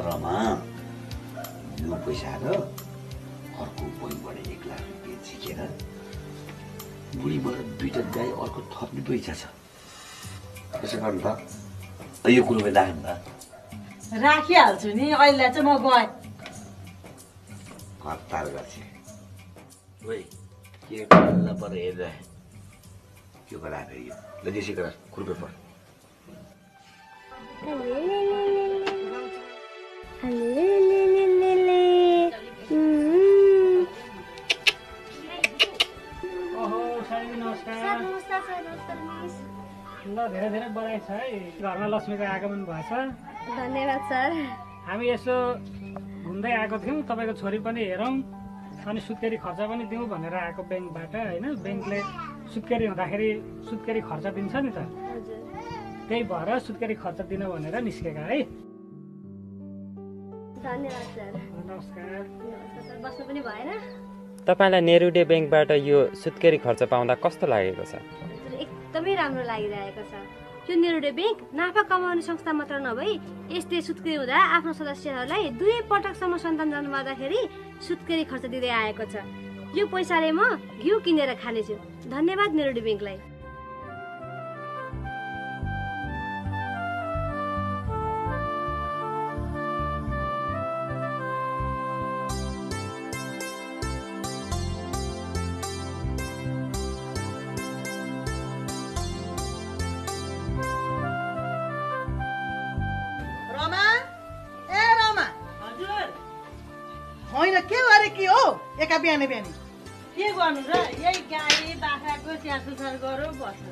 रमा यो पैसा र अर्को बैङ्कबाट 1 लाख रुपियाँ झिकेर बुढी मलाई 2टा गाई अर्को थप्ने पैसा छ। त्यसो गर्नु त यो कुरो पनि राख्नु त। राखिहाल्छु नि, अहिले चाहिँ म गएँ। हतार गर्छ के बल्ल पर हेर्दा के गरा यो ल देशी कुरा खुर्पे पर। ल धेरै धेरै बधाई छ है, घरमा लक्ष्मीको आगमन भएछ। धन्यवाद सर। हामी यसो घुम्दै आएको थियौँ, तपाईँको छोरी पनि हेरौँ अनि सुत्केरी खर्च पनि दिउँ भनेर आएको ब्याङ्कबाट होइन। ब्याङ्कले सुत्केरी हुँदाखेरि सुत्केरी खर्च दिन्छ नि त, त्यही भएर सुत्केरी खर्च दिन भनेर निस्केका है। धन्यवाद सर। नमस्कार। बस्नु पनि भएन। तपाईँलाई नेरुडे ब्याङ्कबाट यो सुत्केरी खर्च पाउँदा कस्तो लागेको छ? एकदमै राम्रो लागिरहेको छ। यो नेरुडे ब्याङ्क नाफा कमाउने संस्था मात्र नभई यस्तै सुत्केरी हुँदा आफ्नो सदस्यहरूलाई 2 पटकसम्म सन्तान जन्माउँदाखेरि सुत्केरी खर्च दिँदै आएको छ। यो पैसाले म घिउ किनेर खानेछु। धन्यवाद नेरुडे ब्याङ्कलाई। होइन के गरे कि हो एका बिहानै बिहानै? के गर्नु र, यही गाई बाख्राको स्याहार सुसार गरौँ बस्छ।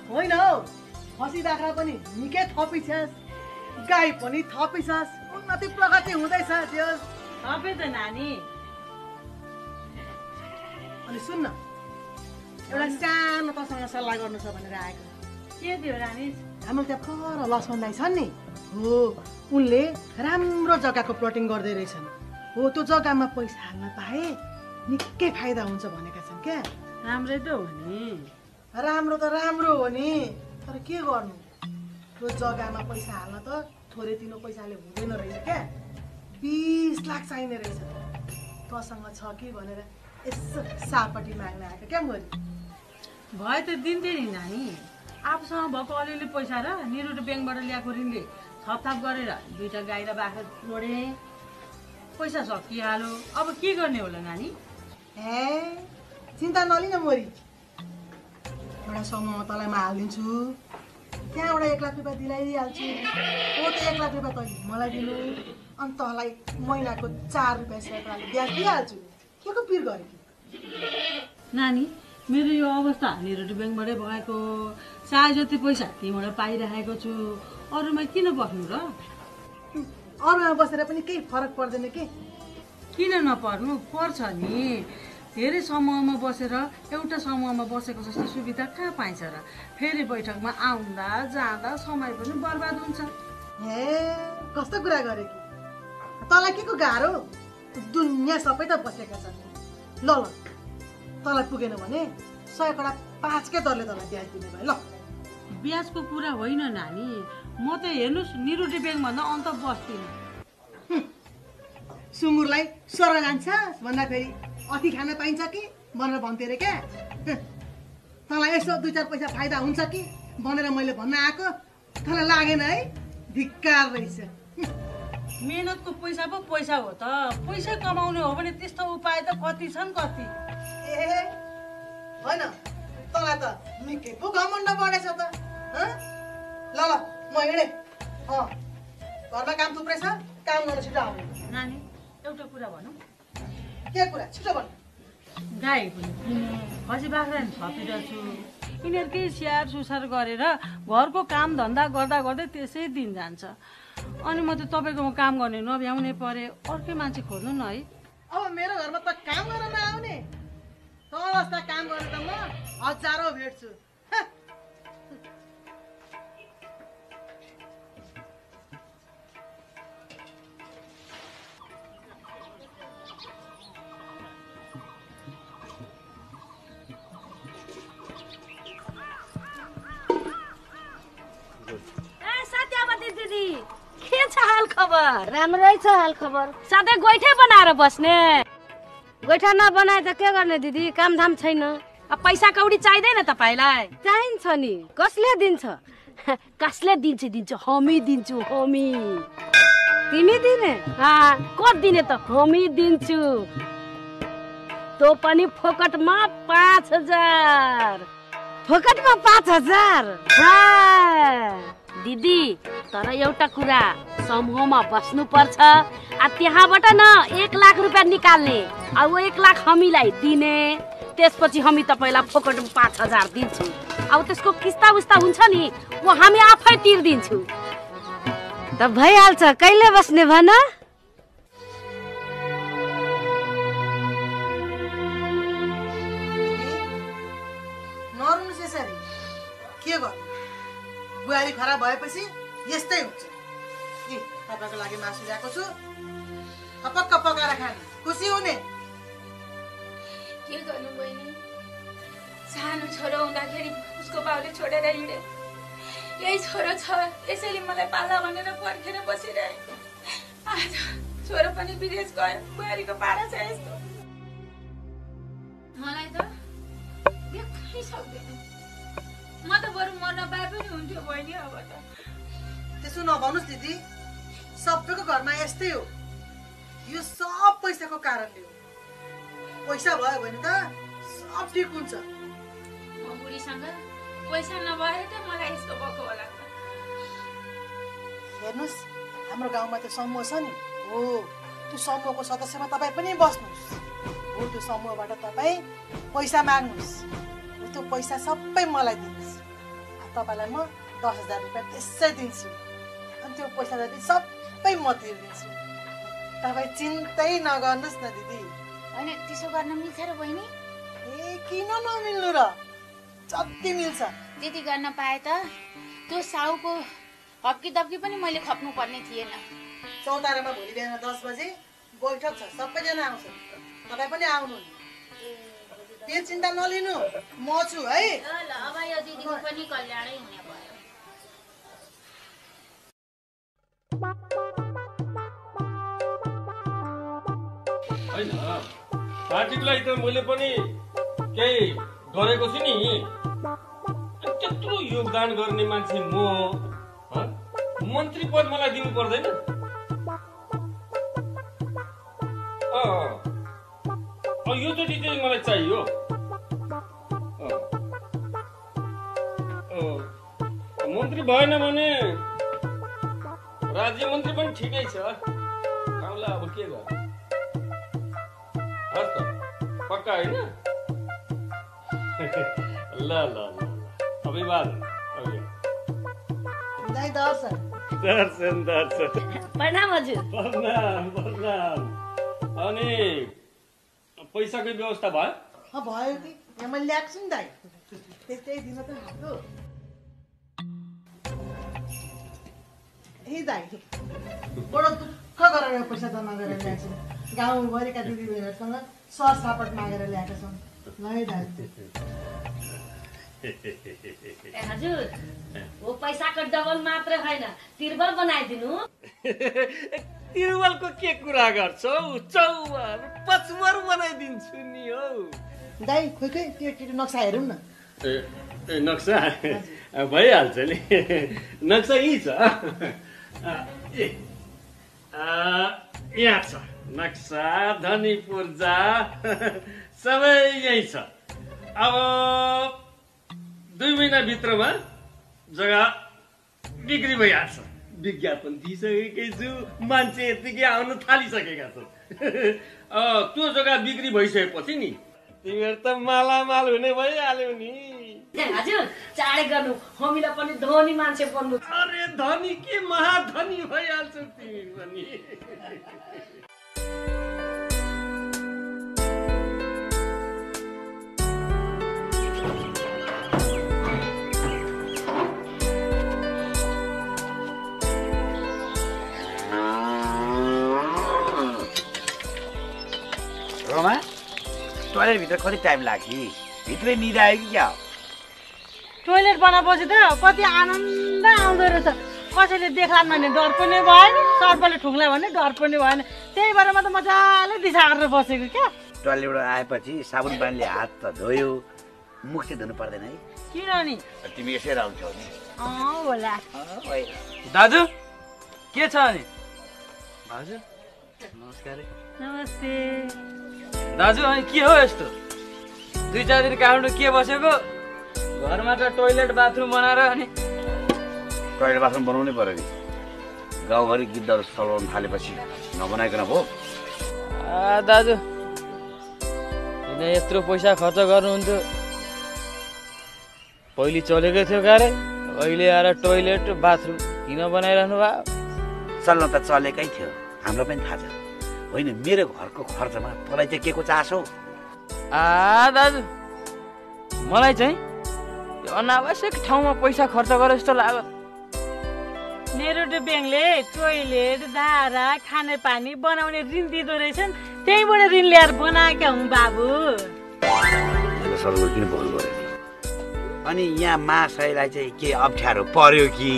होइन हौ, खसी बाख्रा पनि निकै थपिछस्, गाई पनि थपिछस्, उन्नति प्रगति हुँदैछ त्यो। थपे त नानी। अनि सुन्न, एउटा सानो तसँग सल्लाह गर्नु छ भनेर आएको। के थियो रानी? हाम्रो त्यहाँ पर लक्ष्मण दाइ छन् नि, हो उनले राम्रो जग्गाको प्लटिङ गर्दै रहेछन्। हो त्यो जग्गामा पैसा हाल्न पाए निकै फाइदा हुन्छ भनेका छन् क्या। राम्रै त हो नि। राम्रो त राम्रो हो नि, तर के गर्नु, त्यो जग्गामा पैसा हाल्न त थोरै तिनो पैसाले हुँदैन रहेछ क्या। 20 लाख चाहिने रहेछ। तसँग छ कि भनेर यसो सापट्टि माग्न आएको क्या मैले। भए त दिन्थे नि नानी। आफूसँग भएको अलिअलि पैसा र नेरुडे ब्याङ्कबाट ल्याएको ऋणले थपथाप गरेर 2टा गाई र बाख्रा जोडे, पैसा सकिहाल्यो। अब के गर्ने होला नानी? हे चिन्ता नलिन मोरी, एउटा समूहमा तँलाई म हालिदिन्छु, त्यहाँबाट 1 लाख रुपियाँ दिलाइदिइहाल्छु। ओ त 1 लाख रुपियाँ तैँले मलाई दिनु, अनि तँलाई महिनाको 4 रुपियाँ सैकडाले ब्याज दिइहाल्छु। के को पिर गरे कि नानी, मेरो यो अवस्था नेरुटी ब्याङ्कबाटै भएको, चाहे जति पैसा त्यहीँबाट पाइरहेको छु, अरूमा किन बस्नु र? अरूमा बसेर पनि केही फरक पर्दैन के? किन नपर्नु? पर्छ नि। धेरै समूहमा बसेर एउटा समूहमा बसेको जस्तो सुविधा कहाँ पाइन्छ र? फेरि बैठकमा आउँदा जाँदा समय पनि बर्बाद हुन्छ। हे कस्तो कुरा गरे कि? तँलाई के को गाह्रो? दुनियाँ सबै त बसेका छन्। ल ल तँलाई पुगेन भने 100 कडा 5 कै दरले तँलाई ब्याज दिने भयो। ल ब्याजको कुरा होइन नानी, म त हेर्नुहोस् निरुटी ब्याङ्कभन्दा अन्त बस्दिनँ। सुँगुरलाई स्वर्ग जान्छ भन्दाखेरि अति खान पाइन्छ कि भनेर भन्थे रे क्या? तँलाई यसो 2-4 पैसा फाइदा हुन्छ कि भनेर मैले भन्न आएको, तँलाई लागेन है? धिक्कार रहेछ। मेहनतको पैसा पो पैसा हो त। पैसा कमाउने हो भने त्यस्तो उपाय त कति छन् कति। ए होइन, तँलाई त निकै पो घमण्ड बढेछ त। ल ल म हिँडेँ। घरमा काम थुप्रै छ, काम गर्न छिटो आउनु। नानी एउटा कुरा भनौँ। के कुरा? छिटो भन्नु। गाई पनि किने, खसी बाख्रा नि थपिरहेछु। यिनीहरूकै स्याहार सुसार गरेर घरको काम धन्दा गर्दा गर्दै त्यसै दिन जान्छ। अनि म त तपाईँकोमा काम गर्ने नभ्याउने परे, अर्कै मान्छे खोज्नु न है। अब मेरो घरमा त काम गर्न नआउने, तँ जस्ता काम गरेर त म हजारौँ भेट्छु। के छ हाल खबर? राम्रै छ हाल खबर। सधैँ गोइठे बनाएर बस्ने? गोइठा नबनाए त के गर्ने दिदी, कामधाम छैन। अब पैसा कौडी चाहिँदैन तपाईँलाई? चाहिन्छ नि। कसले दिन्छ? कसले दिन्छ? हामी दिन्छु, हामी। तिमी दिने? को दिने त? हामी दिन्छु। त्यो पनि फोकटमा 5000। फोकटमा 5000? दिदी तर एउटा कुरा, समूहमा बस्नु पर्छ। त्यहाँबाट न 1 लाख रुपियाँ निकाल्ने, अब 1 लाख हामीलाई दिने, त्यसपछि हामी तपाईँलाई फोकटमा 5000 दिन्छु। अब त्यसको किस्ता उस्ता हुन्छ नि, वो हामी आफै तिर्दिन्छु। त भइहाल्छ। कहिले बस्ने भन? नरुनुहोस् यसरी। के गर्नु? बुहारी खराब भएपछि यस्तै हुन्छ। तपाईँको लागि मासु ल्याएको छु, थपक्क पकाएर खाने, खुसी हुने। के गर्नु बहिनी, सानो छोरो हुँदाखेरि उसको बाउले छोडेर हिँडे। यही छोरो छ, यसैले मलाई पाल्ला भनेर पर्खेर बसिरहेको। आज छोरो पनि विदेश गयो, बुहारीको पारा छ यस्तो। मलाई त देख्नै सक्दैन। म त बरु मर्न पाए पनि हुन्थ्यो बहिनी। अब त त्यसो नभन्नुहोस् दिदी, सबैको घरमा यस्तै हो। यो सब पैसाको कारणले हो। पैसा भयो भने त सब ठिक हुन्छ। म बुढीसँग पैसा नभएर त मलाई यस्तो भएको होला। हेर्नुहोस्, हाम्रो गाउँमा त्यो समूह छ नि, हो त्यो समूहको सदस्यमा तपाईँ पनि बस्नुहोस्। हो त्यो समूहबाट तपाईँ पैसा माग्नुहोस्, त्यो पैसा सबै मलाई दिनुहोस्। तपाईँलाई म 10,000 रुपियाँ त्यसै दिन्छु, अनि त्यो पैसा जति सबै म तिर्दिन्छु। तपाईँ चिन्तै नगर्नुहोस् न दिदी। होइन त्यसो गर्न मिल्छ र बहिनी? किन नमिल्नु र? जति मिल्छ त्यति गर्न पाए त त्यो साउको हप्की दप्की पनि मैले खप्नु पर्ने थिएन। चौतारामा भोलि बिहान 10 बजे बैठक छ, सबैजना आउँछ, तपाईँ पनि आउनु। त्यो चिन्ता नलिनु, म छु है। ल अब यो दिदीको पनि कल्याणै हुने भयो। होइन पार्टीको लागि त मैले पनि केही गरेको छु नि। त्यत्रो योगदान गर्ने मान्छे म मन्त्री पद मलाई दिनु पर्दैन? योचोटि चाहिँ मलाई चाहियो। मन्त्री भएन भने राज्य मन्त्री पनि ठिकै छ। खाउँला अब के गर्नु? हस् त, पक्का होइन? ल ल ल अभिवादन। दर्शन दर्शन। प्रणाम हजुर। प्रणाम। अनि पैसाको व्यवस्था भयो? भयो कि यहाँ मैले ल्याएको छु नि दाइ, त्यस्तै दिन त हाम्रो। ए दाइ बडो दुःख गरेर पैसा जम्मा गरेर ल्याएको छु। गाउँभरिका दिदीबहिनीहरूसँग सरसापट मागेर ल्याएका छौँ। ल है दाइ। हजुर वो पैसाको डबल मात्र होइन, तिर्बल बनाइदिनु। तिरुवलको के कुरा गर्छौ? चौवर पचवर बनाइदिन्छु नि हौ। दाइ खोइ त्यो नक्सा हेरौँ न। ए नक्सा भइहाल्छ नि। नक्सा यही छ। यहाँ छ नक्सा, धनी पूर्जा सबै यही छ। अब 2 महिनाभित्रमा जग्गा बिक्री भइहाल्छ। विज्ञापन दिइसकेकै छु, मान्छे यतिकै आउन थालिसकेका छन्। त्यो जग्गा बिक्री भइसकेपछि नि तिमीहरू त मालामाल हुने भइहाल्यो नि। हजुर चाँडै गर्नु, हामीलाई पनि धनी मान्छे बन्नु। अरे धनी के महाधनी भइहाल्छौ तिमी पनि। रोमा, टोइलेट भित्र कति टाइम लाग्यो? भित्रै निद आयो कि क्या? टोइलेट बनाएपछि त कति आनन्द आउँदो रहेछ। कसैले देख्लान् भने डर पनि भएन, सर्पले ठुङ्ला भने डर पनि भएन। त्यही भएर म त मजाले दिशा गरेर बसेको क्या। टोइलेटबाट आएपछि साबुन पानीले हात त धोयो, मुख चाहिँ धुनु पर्दैन है? किन नि? तिमी यसै आउँछौ नि। होला। दाजु के छ अनि? हजुर नमस्कार। नमस्ते दाजु। अनि के हो यस्तो 2-4 दिन काठमाडौँ के बसेको? घरमा त टोइलेट बाथरुम बनाएर अनि टोइलेट बाथरुम बनाउनै पर्यो नि। गाउँभरि गिद्धहरू चलाउनु थालेपछि नबनाइकन भयो? दाजु किन यत्रो पैसा खर्च गर्नुहुन्थ्यो? पहिले चलेको थियो गाह्रै, अहिले आएर टोइलेट बाथरुम किन बनाइरहनु भयो? चल्न त चलेकै थियो, हामीलाई पनि थाहा छ। होइन मेरो घरको खर्चमा तँलाई चाहिँ के को चासो? दाजु मलाई चाहिँ अनावश्यक ठाउँमा पैसा खर्च गरे जस्तो लाग्यो। नेरुटे ब्याङ्कले टोइलेट, दारा, खाने पानी बनाउने ऋण दिँदो रहेछन्, त्यहीबाट ऋण ल्याएर बनाएका हुँ बाबु। सरको किन बोल्नु पर्यो? अनि यहाँ महाशयलाई चाहिँ के अप्ठ्यारो पर्यो कि?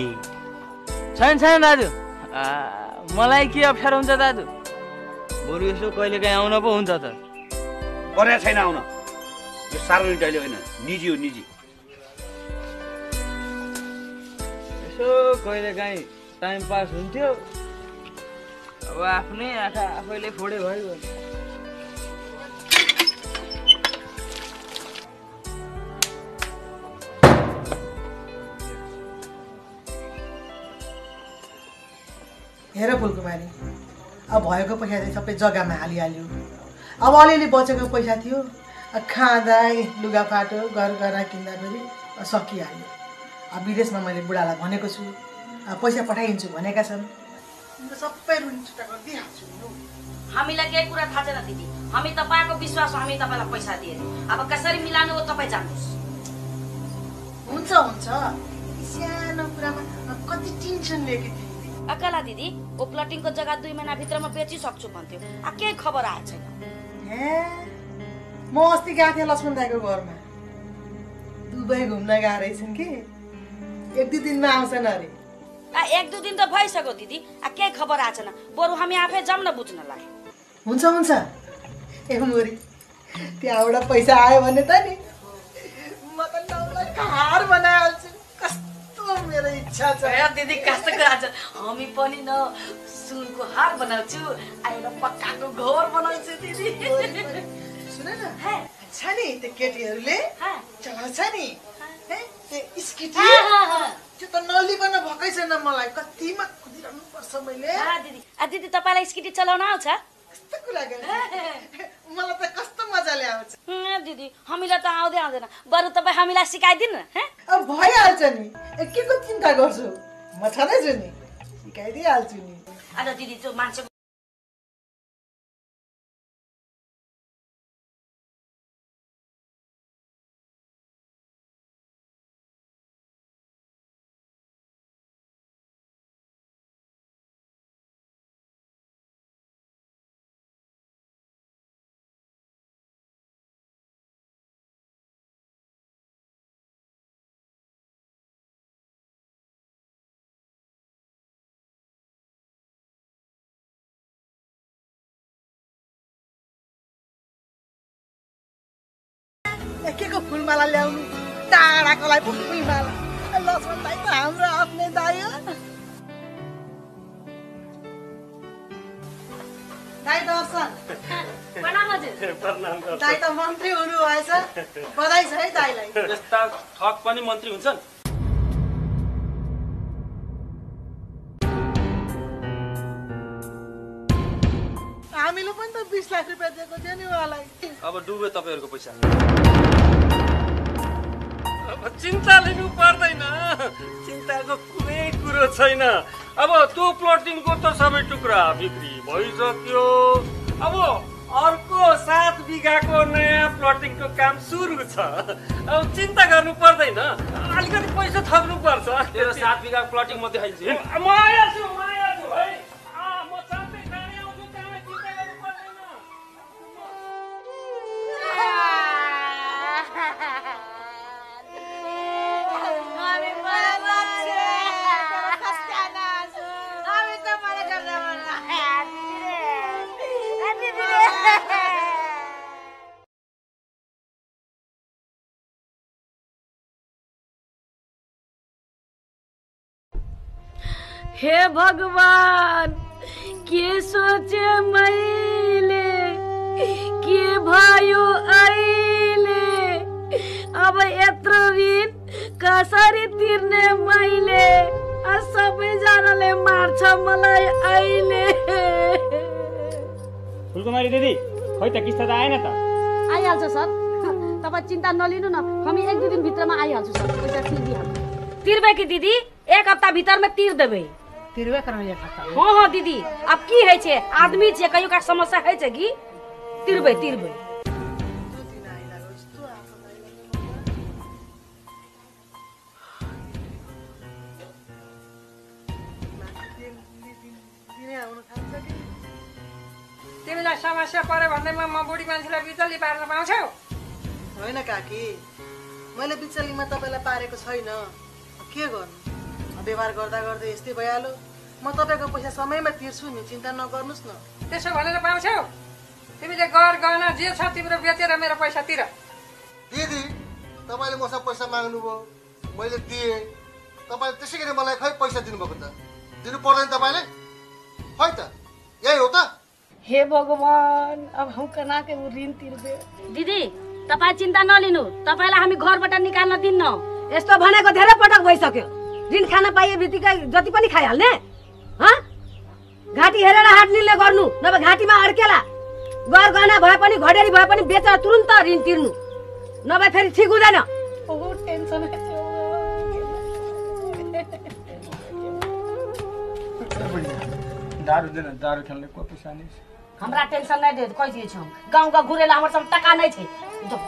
छैन दाजु, मलाई के अप्ठ्यारो हुन्छ दाजु? बरु यसो कहिले काहीँ आउन पो हुन्छ त। पर्या छैन आउन, यो सार्वजनिक टोइलेट होइन, निजी हो निजी। यसो कहिले काहीँ टाइम पास हुन्थ्यो, अब आफ्नै आँखा आफैले फोडे भयो। हेर फुलकुमारी, अब भएको पैसा चाहिँ सबै जग्गामा हालिहाल्यो। अब अलिअलि बचेको पैसा थियो, खाँदा लुगाफाटो गरगरा किन्दाखेरि सकिहाल्यो। अब विदेशमा मैले बुढालाई भनेको छु, पैसा पठाइदिन्छु भनेका छन्, सबै ऋण छुट्टा गरिदिइहाल्छु। हामीलाई केही कुरा थाहा छैन दिदी, हामी तपाईँको विश्वास हो, हामी तपाईँलाई पैसा दिए। अब कसरी मिलाउनु हो तपाईँ जान्नुहोस्। हुन्छ सानो कुरामा कति टेन्सन लिएको थिएँ। अकला दिदी ओ प्लटिङको जग्गा 2 महिनाभित्रमा बेचिसक्छु भन्थ्यो, केही खबर आएको छैन। म अस्ति गएको थिएँ लक्ष्मण दाईको घरमा, दुबई घुम्न गएको रहेछन् कि 1-2 दिनमा आउँछन् अरे। 1-2 दिन त भइसक्यो दिदी, केही खबर आएको छैन। बरु हामी आफै जाऊँ न बुझ्नलाई। हुन्छ ए मोरी, त्यहाँबाट पैसा आयो भने त नि म त नाउलाई कार बनाइहाल्छु। कस्तो मेरो इच्छा छ। दिदी कस्तो कुरा छ, हामी पनि न सुनको हार बनाउँछु, आएर पक्काको घर बनाउँछु दिदी। सुन न छ नि त्यो केटीहरूले चलाउँछ नि त्यो स्किटी, त्यो त नलिकन भएकै छैन मलाई, कतिमा कुदिरहनु पर्छ मैले। दिदी तपाईँलाई स्किटी चलाउन आउँछ? कस्तो कुरा गर्नु, मलाई त कस्तो मजाले आउँछ। दिदी हामीलाई त आउँदैन, बरु तपाईँ हामीलाई सिकाइदिनु न। अब भइहाल्छ नि, के को चिन्ता गर्छु, म छँदैछु नि, सिकाइदिइहाल्छु नि। आज दिदी त्यो मान्छे के को फुलमाला ल्याउनु, टाढाकोलाई फुलमाला। लक्ष्मण दाइ त हाम्रो आफ्नै दाइ हो। दाइ दर्शन। प्रणाम हजुर। दाइ त मन्त्री हुनु भएछ, बधाई छ है दाइलाई। यस्ता ठग पनि मन्त्री हुन्छन्? हामीले पनि त 20 लाख रुपियाँ दिएको थियो नि उहाँलाई। अब डुब्यो तपाईँहरूको पैसा। अब चिन्ता लिनु पर्दैन, चिन्ताको कुनै कुरो छैन। अब त्यो प्लटिङको त सबै टुक्रा बिक्री भइसक्यो। अब अर्को 7 बिघाको नयाँ प्लटिङको काम सुरु छ। अब चिन्ता गर्नु पर्दैन, अलिकति पैसा थप्नु पर्छ। तेरो 7 बिघा प्लटिङ म देखाइदिन्छु। म आइहाल्छु है। म साथै गाडी आउँछु, त्यहाँ चिन्ता गर्नु पर्दैन। हे भगवान, के सोचे मैले, के भयो अहिले, अब यत्रो ऋण कसरी तिर्ने मैले, सबैजनाले मार्छ मलाई अहिले। फुलकुमारी दिदी, खोइ त किस्ता त आएन त? आइहाल्छ सर, तपाईँ चिन्ता नलिनु न, हामी 1-2 दिन भित्रमा आइहाल्छु सर, पैसा तिर्दिहाल्छु। तिर्बै कि दिदी? 1 हफ्ता भीतर में तीर देबै। तिरवे करम 1 हफ्ता। हाँ दीदी, अब की है छे, आदमी छे, कहियो का समस्या है छे की तिरबै। तिमीलाई समस्या पर्यो भन्दैमा म बुढी मान्छेलाई बिचल्ली पार्न पाउँछौ? होइन काकी, मैले बिचल्लीमा तपाईलाई पारेको छैन, के गर्नु, व्यवहार गर्दा गर्दै यस्तै भइहाल्यो। म तपाईको पैसा समयमा तिर्छु नि, चिन्ता नगर्नुस् न। त्यसो भनेर पाउँछौ? तिमीले गर गहना जे छ तिम्रो बेचेर मेरो पैसा तिर। दिदी, तपाईले मसँग पैसा माग्नु भयो, मैले दिएँ, तपाईले त्यसै गरी मलाई खै पैसा दिनुभएको त? दिनु पर्दैन तपाईले? खै त, यही हो त? हे भगवान, अब हम कना के ऋण तिर्बे। दीदी, तपाई चिन्ता नलिनु, तपाईलाई हामी घरबाट निकाल्न दिन्न। यस्तो भनेको धेरै पटक भइसक्यो। ऋण खान पाइए बित्तिकै जति पनि खाइहाल्ने? घाँटी हेरेर हात निल्ने गर्नु, नभए घाँटीमा अड्केला। गर गहना भए पनि घडेरी भए पनि बेचेर तुरुन्त ऋण तिर्नु, नभए फेरि ठिक हुँदैन। बहुत टेन्सन है। दारू देन, दारू खेल्ने को पैसा नै छ। हमरा टेंशन नै दे, कहि दिए छौ। गाउँ का घुरेला हमर सब टका नै छै।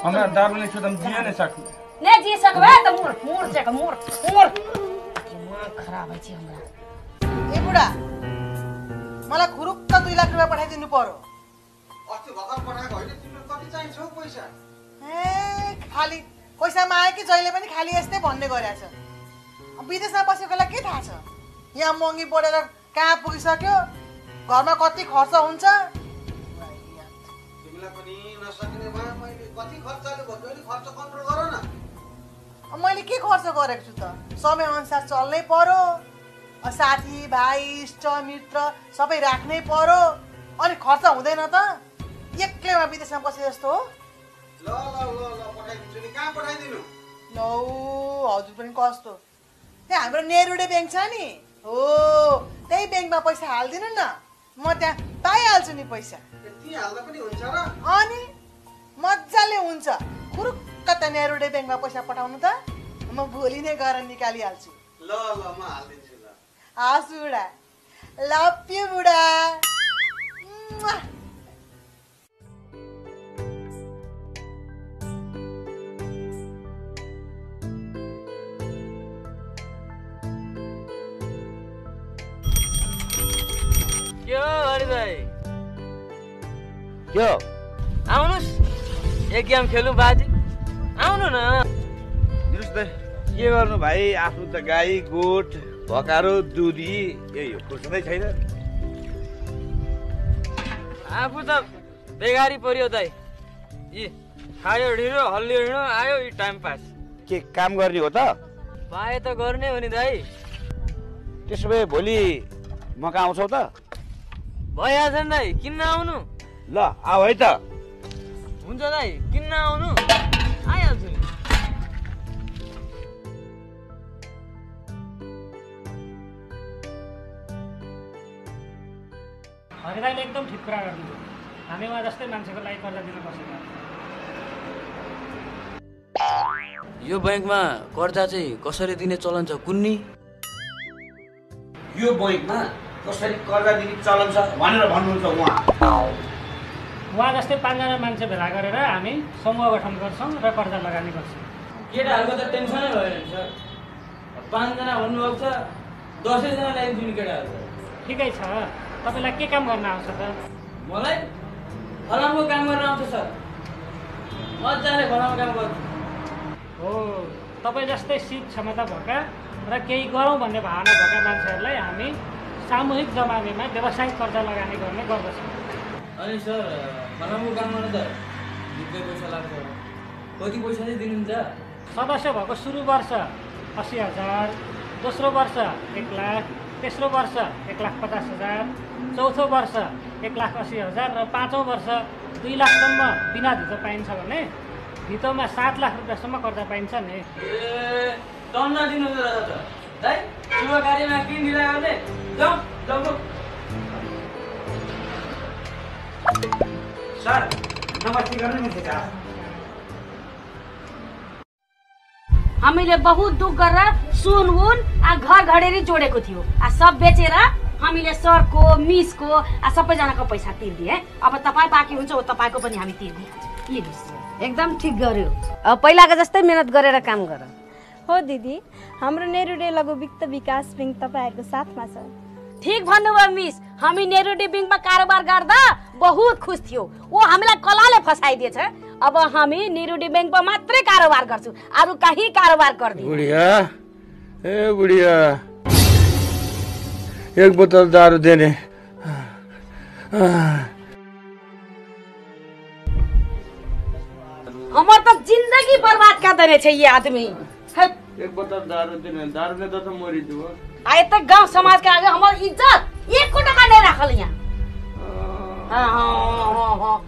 हमरा दारू नै छ त जिए नै सक्नु। नै जी सकबे त मोर चेक मोर। दिमाग खराब है हमरा। ए बुढा, मलाई खुरुक्क 2 लाख रुपैयाँ पठाइदिनु पर्यो। अस्ति भर्खर पठाएको होइन, तिम्रो कति चाहिन्छ हौ पैसा? खाली पैसा मागे कि जहिले पनि खाली यस्तै भन्ने गरेछ। विदेशमा बसेकोलाई के थाहा छ, यहाँ महँगी बढेर कहाँ पुगिसक्यो, घरमा कति खर्च हुन्छ। तिमीलाई पनि नसकिने भए मैले कति खर्चले भन्यो नि, खर्च कन्ट्रोल गर न। मैले के खर्च गरेको छु त समयअनुसार चल्नै पर्यो साथी भाइ इष्ट मित्र सबै राख्नै पर्यो अनि खर्च हुँदैन त एक्लैमा विदेशमा बसे जस्तो हो ल पठाइदिन्छु नि कहाँ पठाइदिनु लौ हजुर पनि कस्तो त्यहाँ हाम्रो नेरुडे ब्याङ्क छ नि हो त्यही ब्याङ्कमा पैसा हालिदिनु न म त्यहाँ पाइहाल्छु नि पैसा त्यति हाल्दा पनि हुन्छ र अनि मजाले हुन्छ खुरुक्क त नेरुडे ब्याङ्कमा पैसा पठाउनु त म भोलि नै गएर निकालिहाल्छु ल म हालिदिन्छु ल हस् बुढा लभ यु बुढा के हो हरि भाइ के हो आउनुहोस् एक गेम खेलौँ बाजी आउनु न दिनुहोस् त के गर्नु भाइ आफ्नो त गाई गोठ भकारो दुधी यही हो खुर्सँदै छैन आफू त बेगारी पर्यो दाइ यी खायो ढिँडो हल्लियो हिँडो आयो यी टाइम पास के काम गर्ने हो त पाए त गर्ने हो नि दाइ त्यसो भए भोलि म कहाँ आउँछौ त भइहाल्छ नि दाइ किन्न आउनु ल आऊ है त हुन्छ दाइ किन्न आउनु आइहाल्छु नि हरिदाइले एकदम ठिक कुरा गर्नु हामी उहाँ जस्तै मान्छेको लागि कर्जा दिन बसेका यो बैंकमा कर्जा चाहिँ कसरी दिने चलन छ कुन्नी यो बैंकमा कसरी कर्जा दिने चलन छ भनेर भन्नुहुन्छ उहाँ जस्तै 5 जना मान्छे भेला गरेर हामी समूह गठन गर्छौँ र कर्जा लगानी गर्छौँ केटाहरूको त टेन्सनै भएन नि सर 5 जना भन्नुभएको छ 10 जना ल्याइदिन्छु नि केटाहरू ठिकै छ तपाईलाई के काम गर्न आउँछ त मलाई फलामको काम गर्न आउँछ सर मजाले फलामको काम गर्छु हो तपाईँ जस्तै सिप क्षमता भएका र केही गरौँ भन्ने भावना भएका मान्छेहरूलाई हामी सामूहिक जमानीमा व्यावसायिक कर्जा लगानी गर्ने गर्दछौँ अनि सर फलामको काम गर्न त निकै पैसा लाग्छ कति पैसा चाहिँ दिनुहुन्छ सदस्य भएको सुरु वर्ष 80,000 दोस्रो वर्ष 1 लाख तेस्रो वर्ष 1,50,000 चौथो वर्ष 1,80,000 र पाँचौँ वर्ष 2 लाखसम्म बिना धितो पाइन्छ भने धितोमा 7 लाख रुपियाँसम्म कर्जा पाइन्छ नि ए टन्न दिनुहुन्छ त दाइ शुभ कार्यमा किन ढिला गर्ने जाऊ जाऊ सर नमस्ते गर्नु नि ठिक हामीले बहुत दुख गरेर सुन उन घर घडेरी जोडेको थियो सब बेचेर हामीले सरको मिसको सबैजनाको पैसा तिर्दिए अब तपाईँ बाँकी हुन्छ हो तपाईँको पनि हामी तिर्दिहाल्छौँ एकदम ठिक गर्यो पहिलाको जस्तै मेहनत गरेर काम गर हो दिदी हाम्रो नेरुडे लघु वित्त विकास बैंक तपाईँहरूको साथमा छ ठीक भन्नुभयो मिस हामी नेरुडे बैंकमा कारोबार गर्दा बहुत खुश थियो वो हामीलाई कलाले फसाइदिएछ अब हामी नेरुडे बैंकमा मात्रै कारोबार गर्छौँ अरू कहीँ कारोबार गर्दैनौँ बुढिया ए बुढिया एक बोतल दारू देने हमार तो जिंदगी बर्बाद कर देने छै ये आदमी एक बोतल दारू देने दारू ने तो मरी दियो आए तक गांव समाज के आगे हमार इज्जत 1 को टका नहीं रखल यहाँ हाँ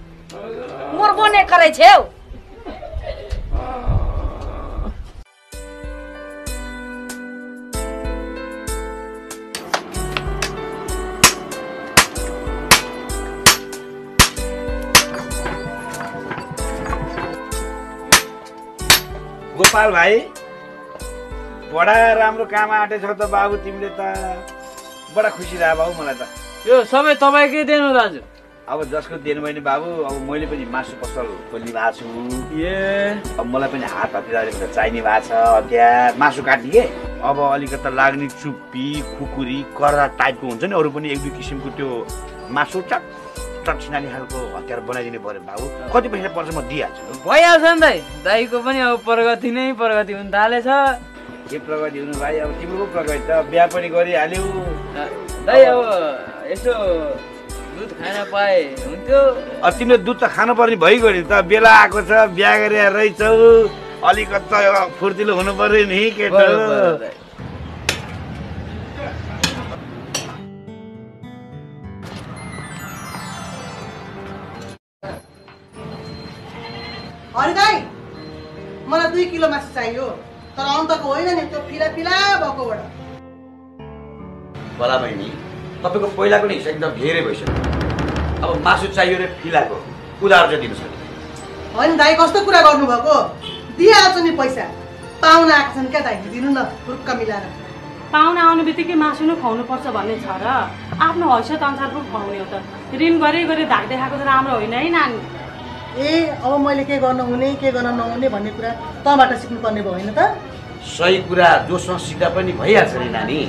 मरबो नहीं करे छे गोपाल भाइ बडा राम्रो काम आँटेछ त बाबु तिमीले त बडा खुसी रह बाबु मलाई त यो सबै तपाईकै देन हो दाजु अब जसको दिनु भएन बाबु अब मैले पनि मासु पसल खोल्ने भएको छु अब मलाई पनि हात हतियारहरू चाहिने भएको छ हतियार मासु काट्ने के अब अलिकति लाग्ने चुप्पी खुकुरी कर्रा टाइपको हुन्छ नि अरू पनि 1-2 किसिमको त्यो मासु चटसिनानी खालको हतियार बनाइदिने पर्यो बाबु कति पैसा पर्छ म दिइहाल्छु भइहाल्छ नि दाइ दाइको पनि अब प्रगति नै प्रगति हुन थालेछ के प्रगति हुनु भाइ अब तिम्रो प्रगति त बिहा पनि गरिहाल्यौ दाइ अब यसो दुध खान पाए हुन्थ्यो अब तिमीले दुध त खानु पर्ने भइगयो नि त बेला आएको छ बिहा गरेर रहेछौ अलिकति फुर्तिलो हुनु पर्यो नि केटो। हरि दाइ मलाई 2 किलो मासु चाहियो तर अन्तको होइन नि त्यो फिला फिला भएकोबाट। बला बहिनी तपाईँको पहिलाको नि हिसाब एकदम धेरै भइसक्यो। अब मासु चाहियो रे फिलाको उधार चाहिँ दिनु सक्छ। होइन दाइ कस्तो कुरा गर्नुभएको दिइहाल्छ नि पैसा। पाहुना आएको छन् क्या दाइ दिनु न फुर्क मिलाएर। पाहुना आउने बित्तिकै मासु नै खुवाउनु पर्छ भन्ने छ र आफ्नो हैसियत अनुसार पो खुवाउने हो त। ऋण गरी गरी धाक देखाएको त राम्रो होइन है नानी। अब मैले के गर्न हुने के गर्न नहुने भन्ने कुरा तँबाट सिक्नुपर्ने भयो होइन त। सही कुरा जोसँग सिक्दा पनि भइहाल्छ नि नानी।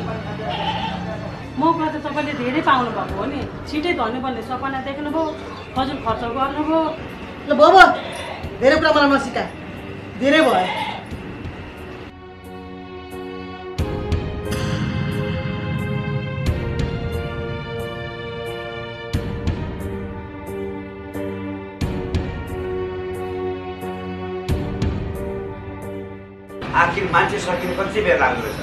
मौका त तपाईँले धेरै पाउनु भएको हो नि। छिटै धन्नुपर्ने सपना देख्नुभयो फजुल खर्च गर्नुभयो। ल बाबा धेरै कुरा मलाई नसिका धेरै भयो। आखिर मान्छे सकिनु कति बेर लाग्दो रहेछ।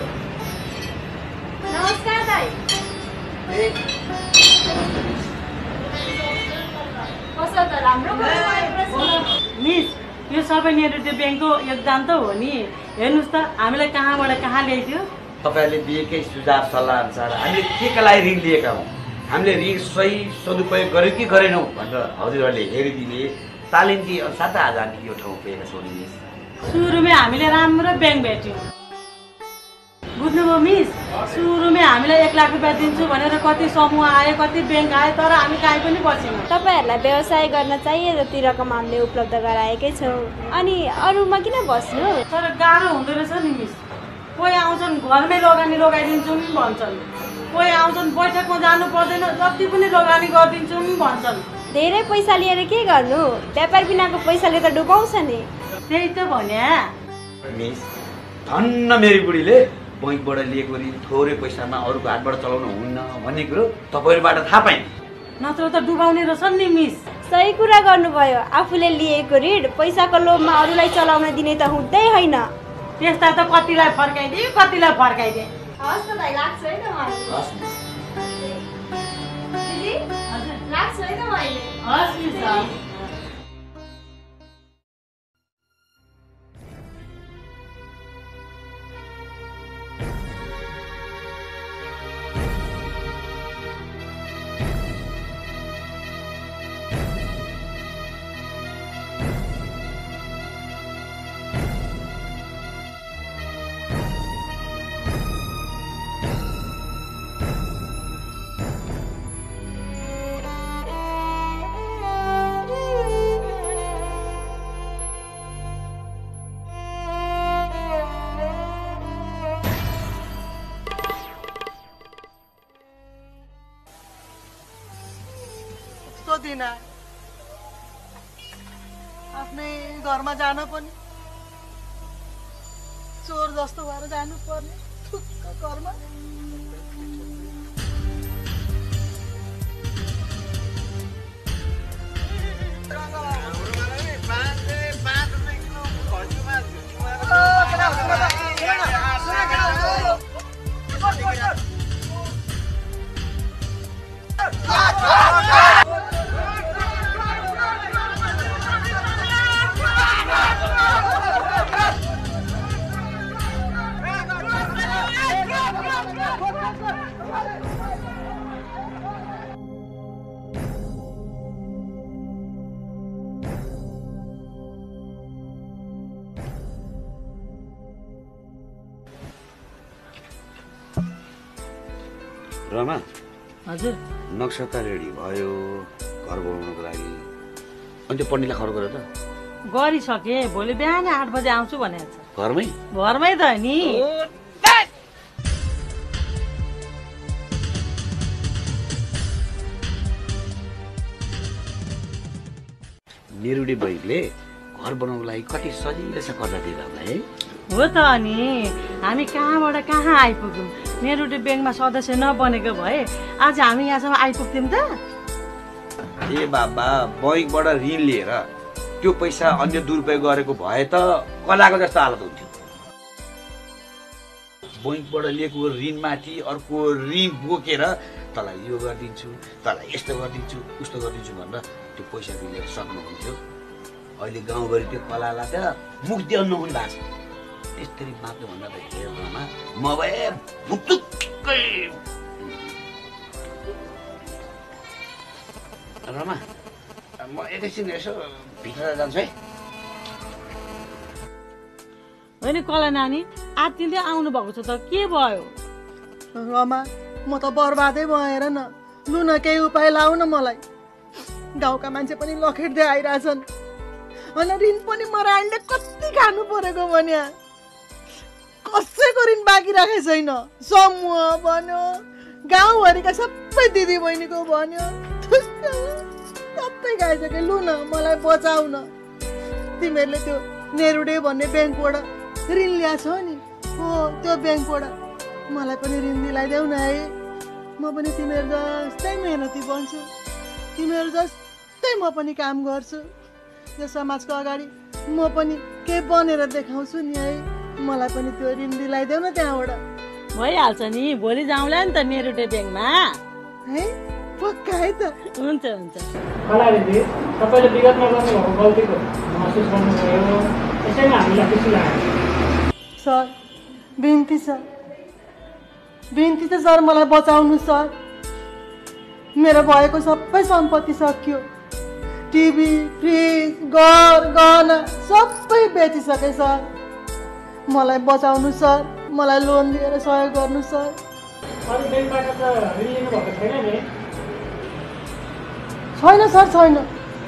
नमस्कार दाइ। कसो त राम्रो मिस यो सबै नेहरू ब्याङ्कको योगदान त हो नि। हेर्नुहोस् त हामीलाई कहाँबाट कहाँ ल्याइदियो। तपाईँहरूले दिएकै सुझाव सल्लाह अनुसार हामीले केका लागि ऋण लिएका हौँ। हामीले ऋण सही सदुपयोग गर्यौँ कि गरेनौँ भनेर हजुरहरूले हेरिदिने तालिन्ती अनुसार त आज हामी यो ठाउँ पुगेका छौँ नि मिस। सुरुमै हामीले राम्रो ब्याङ्क भेट्यौँ। बुझ्नुभयो मिस सुरुमै हामीलाई 1 लाख रुपियाँ दिन्छु भनेर कति समूह आयो कति ब्याङ्क आयो तर हामी कहीँ पनि बसेनौँ। तपाईँहरूलाई व्यवसाय गर्न चाहिए जति रकम हामीले उपलब्ध गराएकै छौँ। अनि अरूमा किन बस्नु। तर गाह्रो हुँदो रहेछ नि मिस। कोही आउँछन् घरमै लगानी लगाइदिन्छौँ भन्छन्। कोही आउँछन् बैठकमा जानु पर्दैन जति पनि लगानी गरिदिन्छौँ भन्छन्। धेरै पैसा लिएर के गर्नु व्यापार बिनाको पैसाले त डुबाउँछ नि। त्यही त भन्या मिस धन्न मेरी बुढीले बैङ्कबाट लिएको ऋण थोरै पैसामा अरूको हातबाट चलाउनु हुन्न भन्ने कुरो तपाईँहरूबाट थाहा पाएँ। नत्र त डुबाउने रहेछन् नि मिस। सही कुरा गर्नुभयो। आफूले लिएको ऋण पैसाको लोभमा अरूलाई चलाउन दिने त हुँदै होइन। त्यस्ता त कतिलाई फर्काइदिए कतिलाई फर्काइदिए। हस् त भाइ लाग्छ है त मलाई। दिदी लाग्छ है त मैले। हस् मिस। दिन आफ्नै घरमा जान पनि चोर जस्तो भएर जानु पर्ने ठुक्क घरमा। रमा हजुर नक्सा त रेडी भयो घर बनाउनको लागि। अनि त्यो पण्डितलाई खबर गर त। गरिसके भोलि बिहान 8 बजे आउँछु भनेको छ। घरमै घरमै त नि। नेरुडे बैङ्कले घर बनाउनको लागि कति सजिलो छ कर्जा दिएर है। हो त अनि हामी कहाँबाट कहाँ आइपुग्यौँ। नेरुडे ब्याङ्कमा सदस्य नबनेको भए आज हामी यहाँसम्म आइपुग्थ्यौँ त। ए बाबा बैङ्कबाट ऋण लिएर त्यो पैसा अन्य दुरुपयोग गरेको भए त कलाको जस्तो हालत हुन्थ्यो। बैंकबाट लिएको ऋणमाथि अर्को ऋण बोकेर तँलाई यो गरिदिन्छु, तँलाई यस्तो गरिदिन्छु, उस्तो गरिदिन्छु भनेर त्यो पैसा लिएर सक्नुहुन्थ्यो। अहिले गाउँभरि त्यो कलालाई त मुख देउनु पनि भएको छ। त्यसरी मात्नुभन्दा त हेर्नमा म भए भुक्तुक्कै। रमा म एकैछिन यसो भित्र जान्छु है। होइन कला नानी आत्तिँदै आउनु भएको छ त के भयो? रमा म त बर्बादै भएर न। लु न केही उपाय लाउ न मलाई। गाउँका मान्छे पनि लखेट्दै आइरहेछन्। अनि ऋण पनि मराइले कति खानु परेको भन्या। कसैको ऋण बाँकी राखेको छैन। समूह भन्यो, गाउँभरिका सबै दिदी बहिनीको भन्यो, सबै खाइसक्यो। लु न मलाई बचाउ न। तिमीहरूले त्यो नेरुडे भन्ने ब्याङ्कबाट ऋण ल्याछौ नि, हो त्यो ब्याङ्कबाट मलाई पनि ऋण दिलाइदेऊ न है। म पनि तिमीहरू जस्तै मेहनती बन्छु, तिमीहरू जस्तै म पनि काम गर्छु। यो समाजको अगाडि म पनि केही बनेर देखाउँछु नि है। मलाई पनि त्यो ऋण दिलाइदेऊ न त्यहाँबाट। भइहाल्छ नि, भोलि जाउँला नि त नेरुटे ब्याङ्कमा है। पक्का है त? हुन्छ हुन्छ। कला दिदी तपाईँले विगतमा गर्नुभएको गल्तीको महसुस गर्नुभयो, त्यसैमा हामीलाई खुसी लाग्यो। सर बिन्ती छ, बिन्ती छ सर, मलाई बचाउनु सर। मेरो भएको सबै सम्पत्ति सकियो। टिभी, फ्रिज, घर गहना सबै बेचिसके सर। मलाई बचाउनु सर, मलाई लोन दिएर सहयोग गर्नु सर। अरू ब्याङ्कबाट त ऋण लिनुभएको छैन नि? छैन सर, छैन।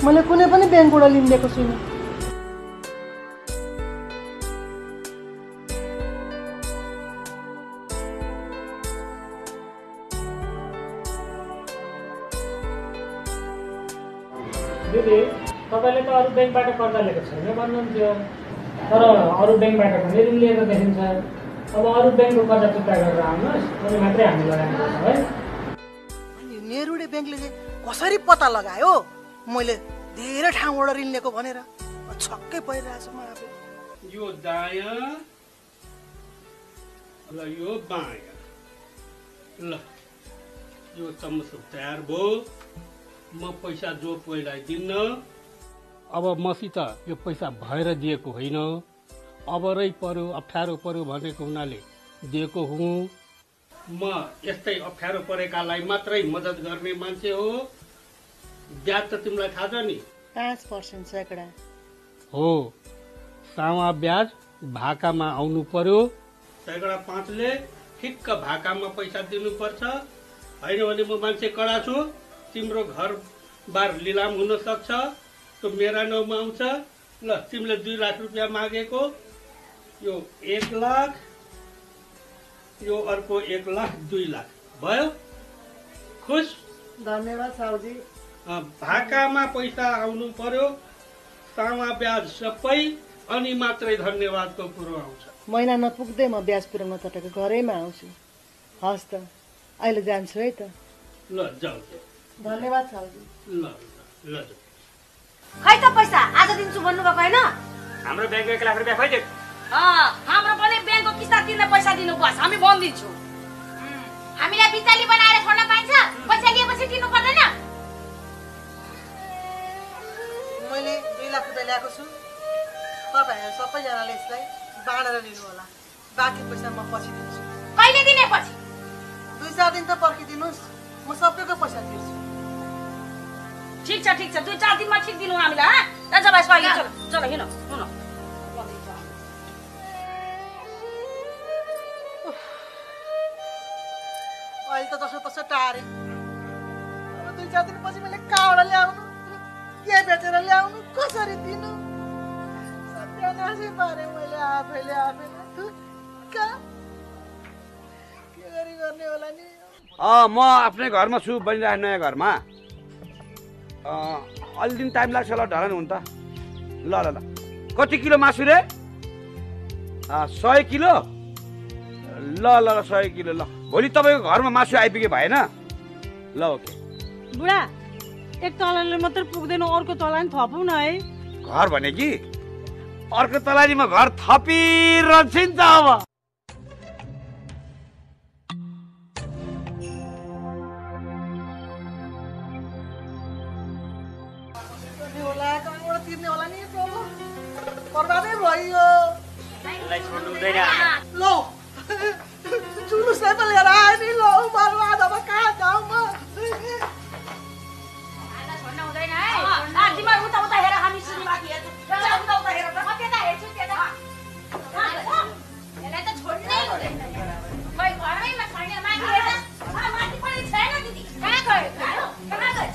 मैले कुनै पनि ब्याङ्कबाट ऋण लिएको छुइनँ। दिदी तपाईँले त अरू ब्याङ्कबाट कर्जा लिएको छैन भन्नुहुन्थ्यो, तर अरू ब्याङ्कबाट पनि ऋण लिएको देखिन्छ। अब अरू ब्याङ्कको कर्जा चुक्ता गरेर आउनुहोस्, अनि मात्रै हामी लगाइदिन्छ है। नेरुडे ब्याङ्कले चाहिँ कसरी पत्ता लगायो मैले धेरै ठाउँबाट ऋण लिएको भनेर? छक्कै परिरहेको छु म आफै। यो दायाँ ल यो बायाँ, ल यो चम्मच तयार भयो। म पैसा जो पहिलाइदिन्न। अब मसित यो पैसा भएर दिएको होइन, अबरै पर्यो अप्ठ्यारो पर्यो भनेको हुनाले दिएको हुँ। म यस्तै अप्ठ्यारो परेकालाई मात्रै मद्दत गर्ने मान्छे हो। ब्याज त तिमीलाई थाहा छ नि, 5% सैकडा हो। सावा ब्याज भाकामा आउनु पर्यो। सैकडा 5ले ठिक्क भाकामा पैसा दिनुपर्छ। होइन भने म मान्छे कडा छु। तिम्रो घर बार लिलाम हुन सक्छ, त्यो मेरा नाउँमा आउँछ। ल तिमीले 2 लाख रुपियाँ मागेको, यो 1 लाख, यो अर्को 1 लाख, 2 लाख भयो। खुश? धन्यवाद साउजी। भाकामा पैसा आउनु पर्यो, सावा ब्याज सबै, अनि मात्रै धन्यवादको कुरो आउँछ। महिना नपुग्दै म ब्याज पुऱ्याउन तपाईँको घरैमा आउँछु। हस् त, अहिले जान्छु है त। ल जाऊ। धन्यवाद साउजी। ल ल ल। खै त पैसा आज दिन्छु भन्नुभएको होइन? हाम्रो ब्याङ्कको 1 लाख रुपियाँ खै दिएको? हाम्रो पनि ब्याङ्कको किस्ता तिर्ने पैसा दिनु बस, हामी बन्दिन्छौ। हामीलाई बिचाली बनाएर छोड्न पाइन्छ? पैसा लिएपछि दिनु पर्दैन? मैले 2 लाख रुपियाँ ल्याएको छु। तपाईँहरू सबैजनाले यसलाई बाँडेर लिनु होला। बाँकी पैसा म पछि दिन्छु। कहिले दिने पछि? 2-4 दिन त पर्खिदिनुहोस्, म सबैको पैसा तिर्छु। ठिक छ, ठिक छ। 2-4 दिनमा ठिक दिनु हामीलाई। जान्छ भाइ, चलो चलो हिँड हुन। अहिले त जसो तसो टारे। 2-4 दिनपछि मैले कहाँबाट ल्याउनु, के बेचेर ल्याउनु, कसरी दिनु? सत्यानासै पारेँ मैले आफैले आफैलाई। के गरी गर्ने होला नि? म आफ्नै घरमा छु, बनिरहेको नयाँ घरमा। अलि दिन टाइम लाग्छ ल, ढलन हुन त। ल ल ल। कति किलो मासु रे? 100 किलो? ल ल ल 100 किलो। ल भोलि तपाईँको घरमा मासु आइपुगे भएन? ल ओके। बुढा, एक तलाले मात्रै पुग्दैन, अर्को तला नि थपौँ न है। घर भने कि अर्को तलारीमा घर थपिरहन्छ नि त अब। तिर्ने होला नि पर्दामै भयो लौ जुलुसै पो लिएर आयो नि लौ बर्बाद अब कहाँ जाउँ म तिमीहरू उता उता हेर हामी सिनेमाथि हेर्छौँ उता उता हेर म त्यता हेर्छु त्यता यसलाई त छोड्नै हुँदैन खै घरैमा छैन माथि हेर माथि पनि छैन दिदी कहाँ गयो कहाँ गयो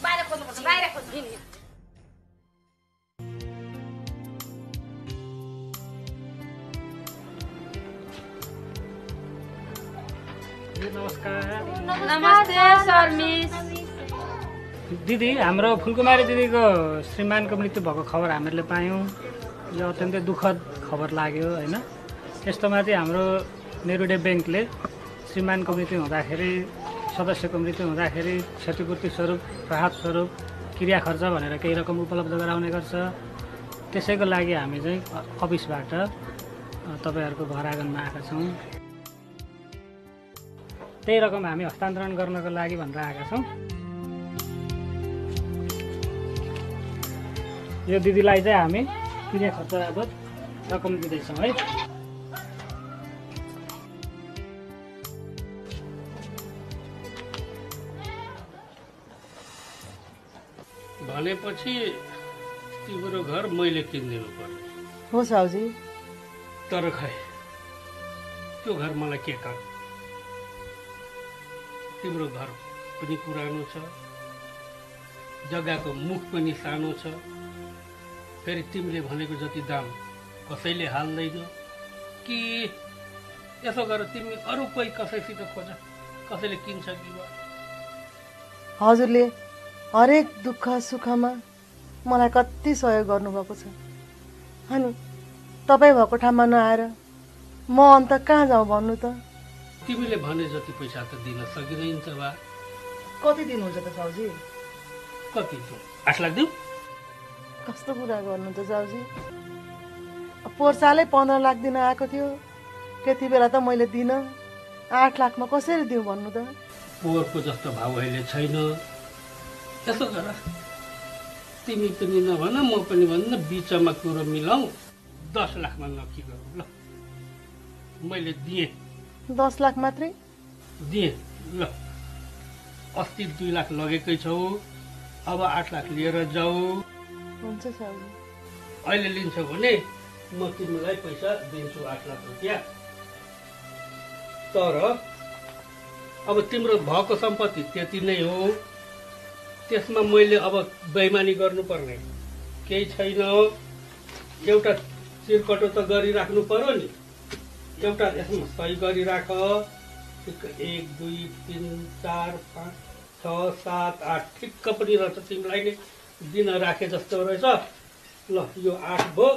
बाहिर खोज्नुपर्छ बाहिर खोज्नु नमस्ते सर मिस दिदी हाम्रो फुलकुमारी दिदीको श्रीमानको मृत्यु भएको खबर हामीले पायौँ। यो अत्यन्तै दुःखद खबर लाग्यो होइन। यस्तोमा चाहिँ हाम्रो नेरुडे ब्याङ्कले श्रीमानको मृत्यु हुँदाखेरि सदस्यको मृत्यु हुँदाखेरि क्षतिपूर्ति स्वरूप राहत स्वरूप क्रिया खर्च भनेर केही रकम उपलब्ध गराउने गर्छ। त्यसैको लागि हामी चाहिँ अफिसबाट तपाईँहरूको घर आँगनमा आएका छौँ। त्यही रकम हामी हस्तान्तरण गर्नको लागि भनेर आएका छौँ। यो दिदीलाई चाहिँ हामी क्रिया खर्च बाबत रकम दिँदैछौँ है। भनेपछि तिम्रो घर मैले किनिदिनु पर्यो। हो साउजी। तर खै त्यो घर मलाई के काम? तिम्रो घर पनि पुरानो छ, जग्गाको मुख पनि सानो छ, फेरि तिमीले भनेको जति दाम कसैले हाल्दैन कि यसो गर तिमी अरू कोही कसैसित खोज, कसैले किन्छ कि? हजुरले हरेक दुःख सुखमा मलाई कति सहयोग गर्नुभएको छ। अनि तपाईँ भएको ठाउँमा नआएर म अन्त कहाँ जाउँ भन्नु त? तिमीले भने जति पैसा त दिन सकिँदैन त बा। कति दिनुहुन्छ त साउजी? कति दिउँ? 8 लाख दिउँ? कस्तो कुरा गर्नु त साउजी? पोहोर सालै 15 लाख दिन आएको थियो, त्यति बेला त मैले दिन 8 लाखमा कसरी दिउँ भन्नु त? पोहोरको जस्तो भाउ अहिले छैन। यसो गर, तिमी पनि नभन म पनि भन्न, बिचमा कुरो मिलाउँ, 10 लाखमा नक्की गरौँ ल। मैले दिएँ 10 लाख मात्रै दिएँ ल। अस्ति 2 लाख लगेकै छौ, अब 8 लाख लिएर जाऊ। हुन्छ साउजी। अहिले लिन्छौ भने म तिमीलाई पैसा दिन्छु 8 लाख रुपियाँ। तर अब तिम्रो भएको सम्पत्ति त्यति नै हो, त्यसमा मैले अब बेइमानी गर्नुपर्ने केही छैन। एउटा चिरकटो त गरिराख्नु पर्यो नि, एउटा यसमा सही गरिराख। 1 2 3 4 5 6 7 8 ठिक्क पनि रहेछ, तिमीलाई नै दिन राखे जस्तो रहेछ। ल यो 8 भयो।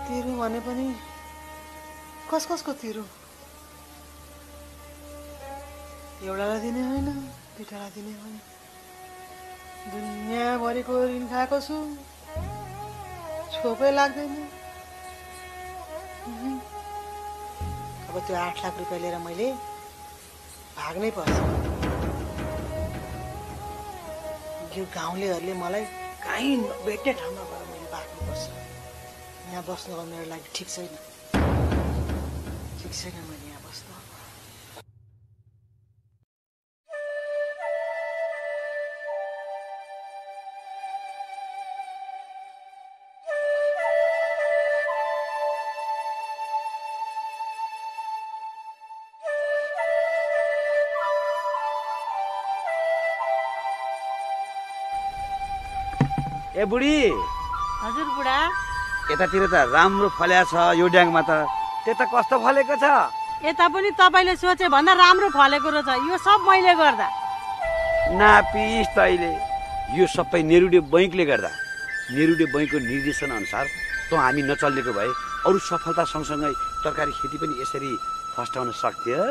तिरो भने पनि कसको तिरो? एउटालाई दिने होइन, दुईटालाई दिने होइन, दुनियाँभरिको ऋण खाएको छु, छोपै लाग्दैन। अब त्यो 8 लाख रुपियाँ लिएर मैले भाग्नै पर्छ। यो गाउँलेहरूले मलाई कहीँ भेट्ने ठाउँमा गएर मैले भाग्नुपर्छ। यहाँ बस्नु मेरो लागि ठिक छैन, ठिक छैन मैले यहाँ बस्नु। ए बुढी। हजुर बुढा। यतातिर त राम्रो फल्या छ, यो ड्याङमा त त्यता कस्तो फलेको छ? यता पनि तपाईँले सोचे भन्दा राम्रो फलेको रहेछ, यो सब मैले गर्दा। नापिस तैले, यो सबै नेरुडे बैङ्कले गर्दा। नेरुडे बैङ्कको निर्देशन अनुसार त हामी नचलेको भए अरू सफलता सँगसँगै तरकारी खेती पनि यसरी फस्टाउन सक्थ्यो?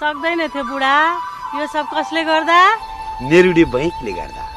सक्दैन थियो बुढा। यो सब कसले गर्दा? नेरुडे बैंकले गर्दा।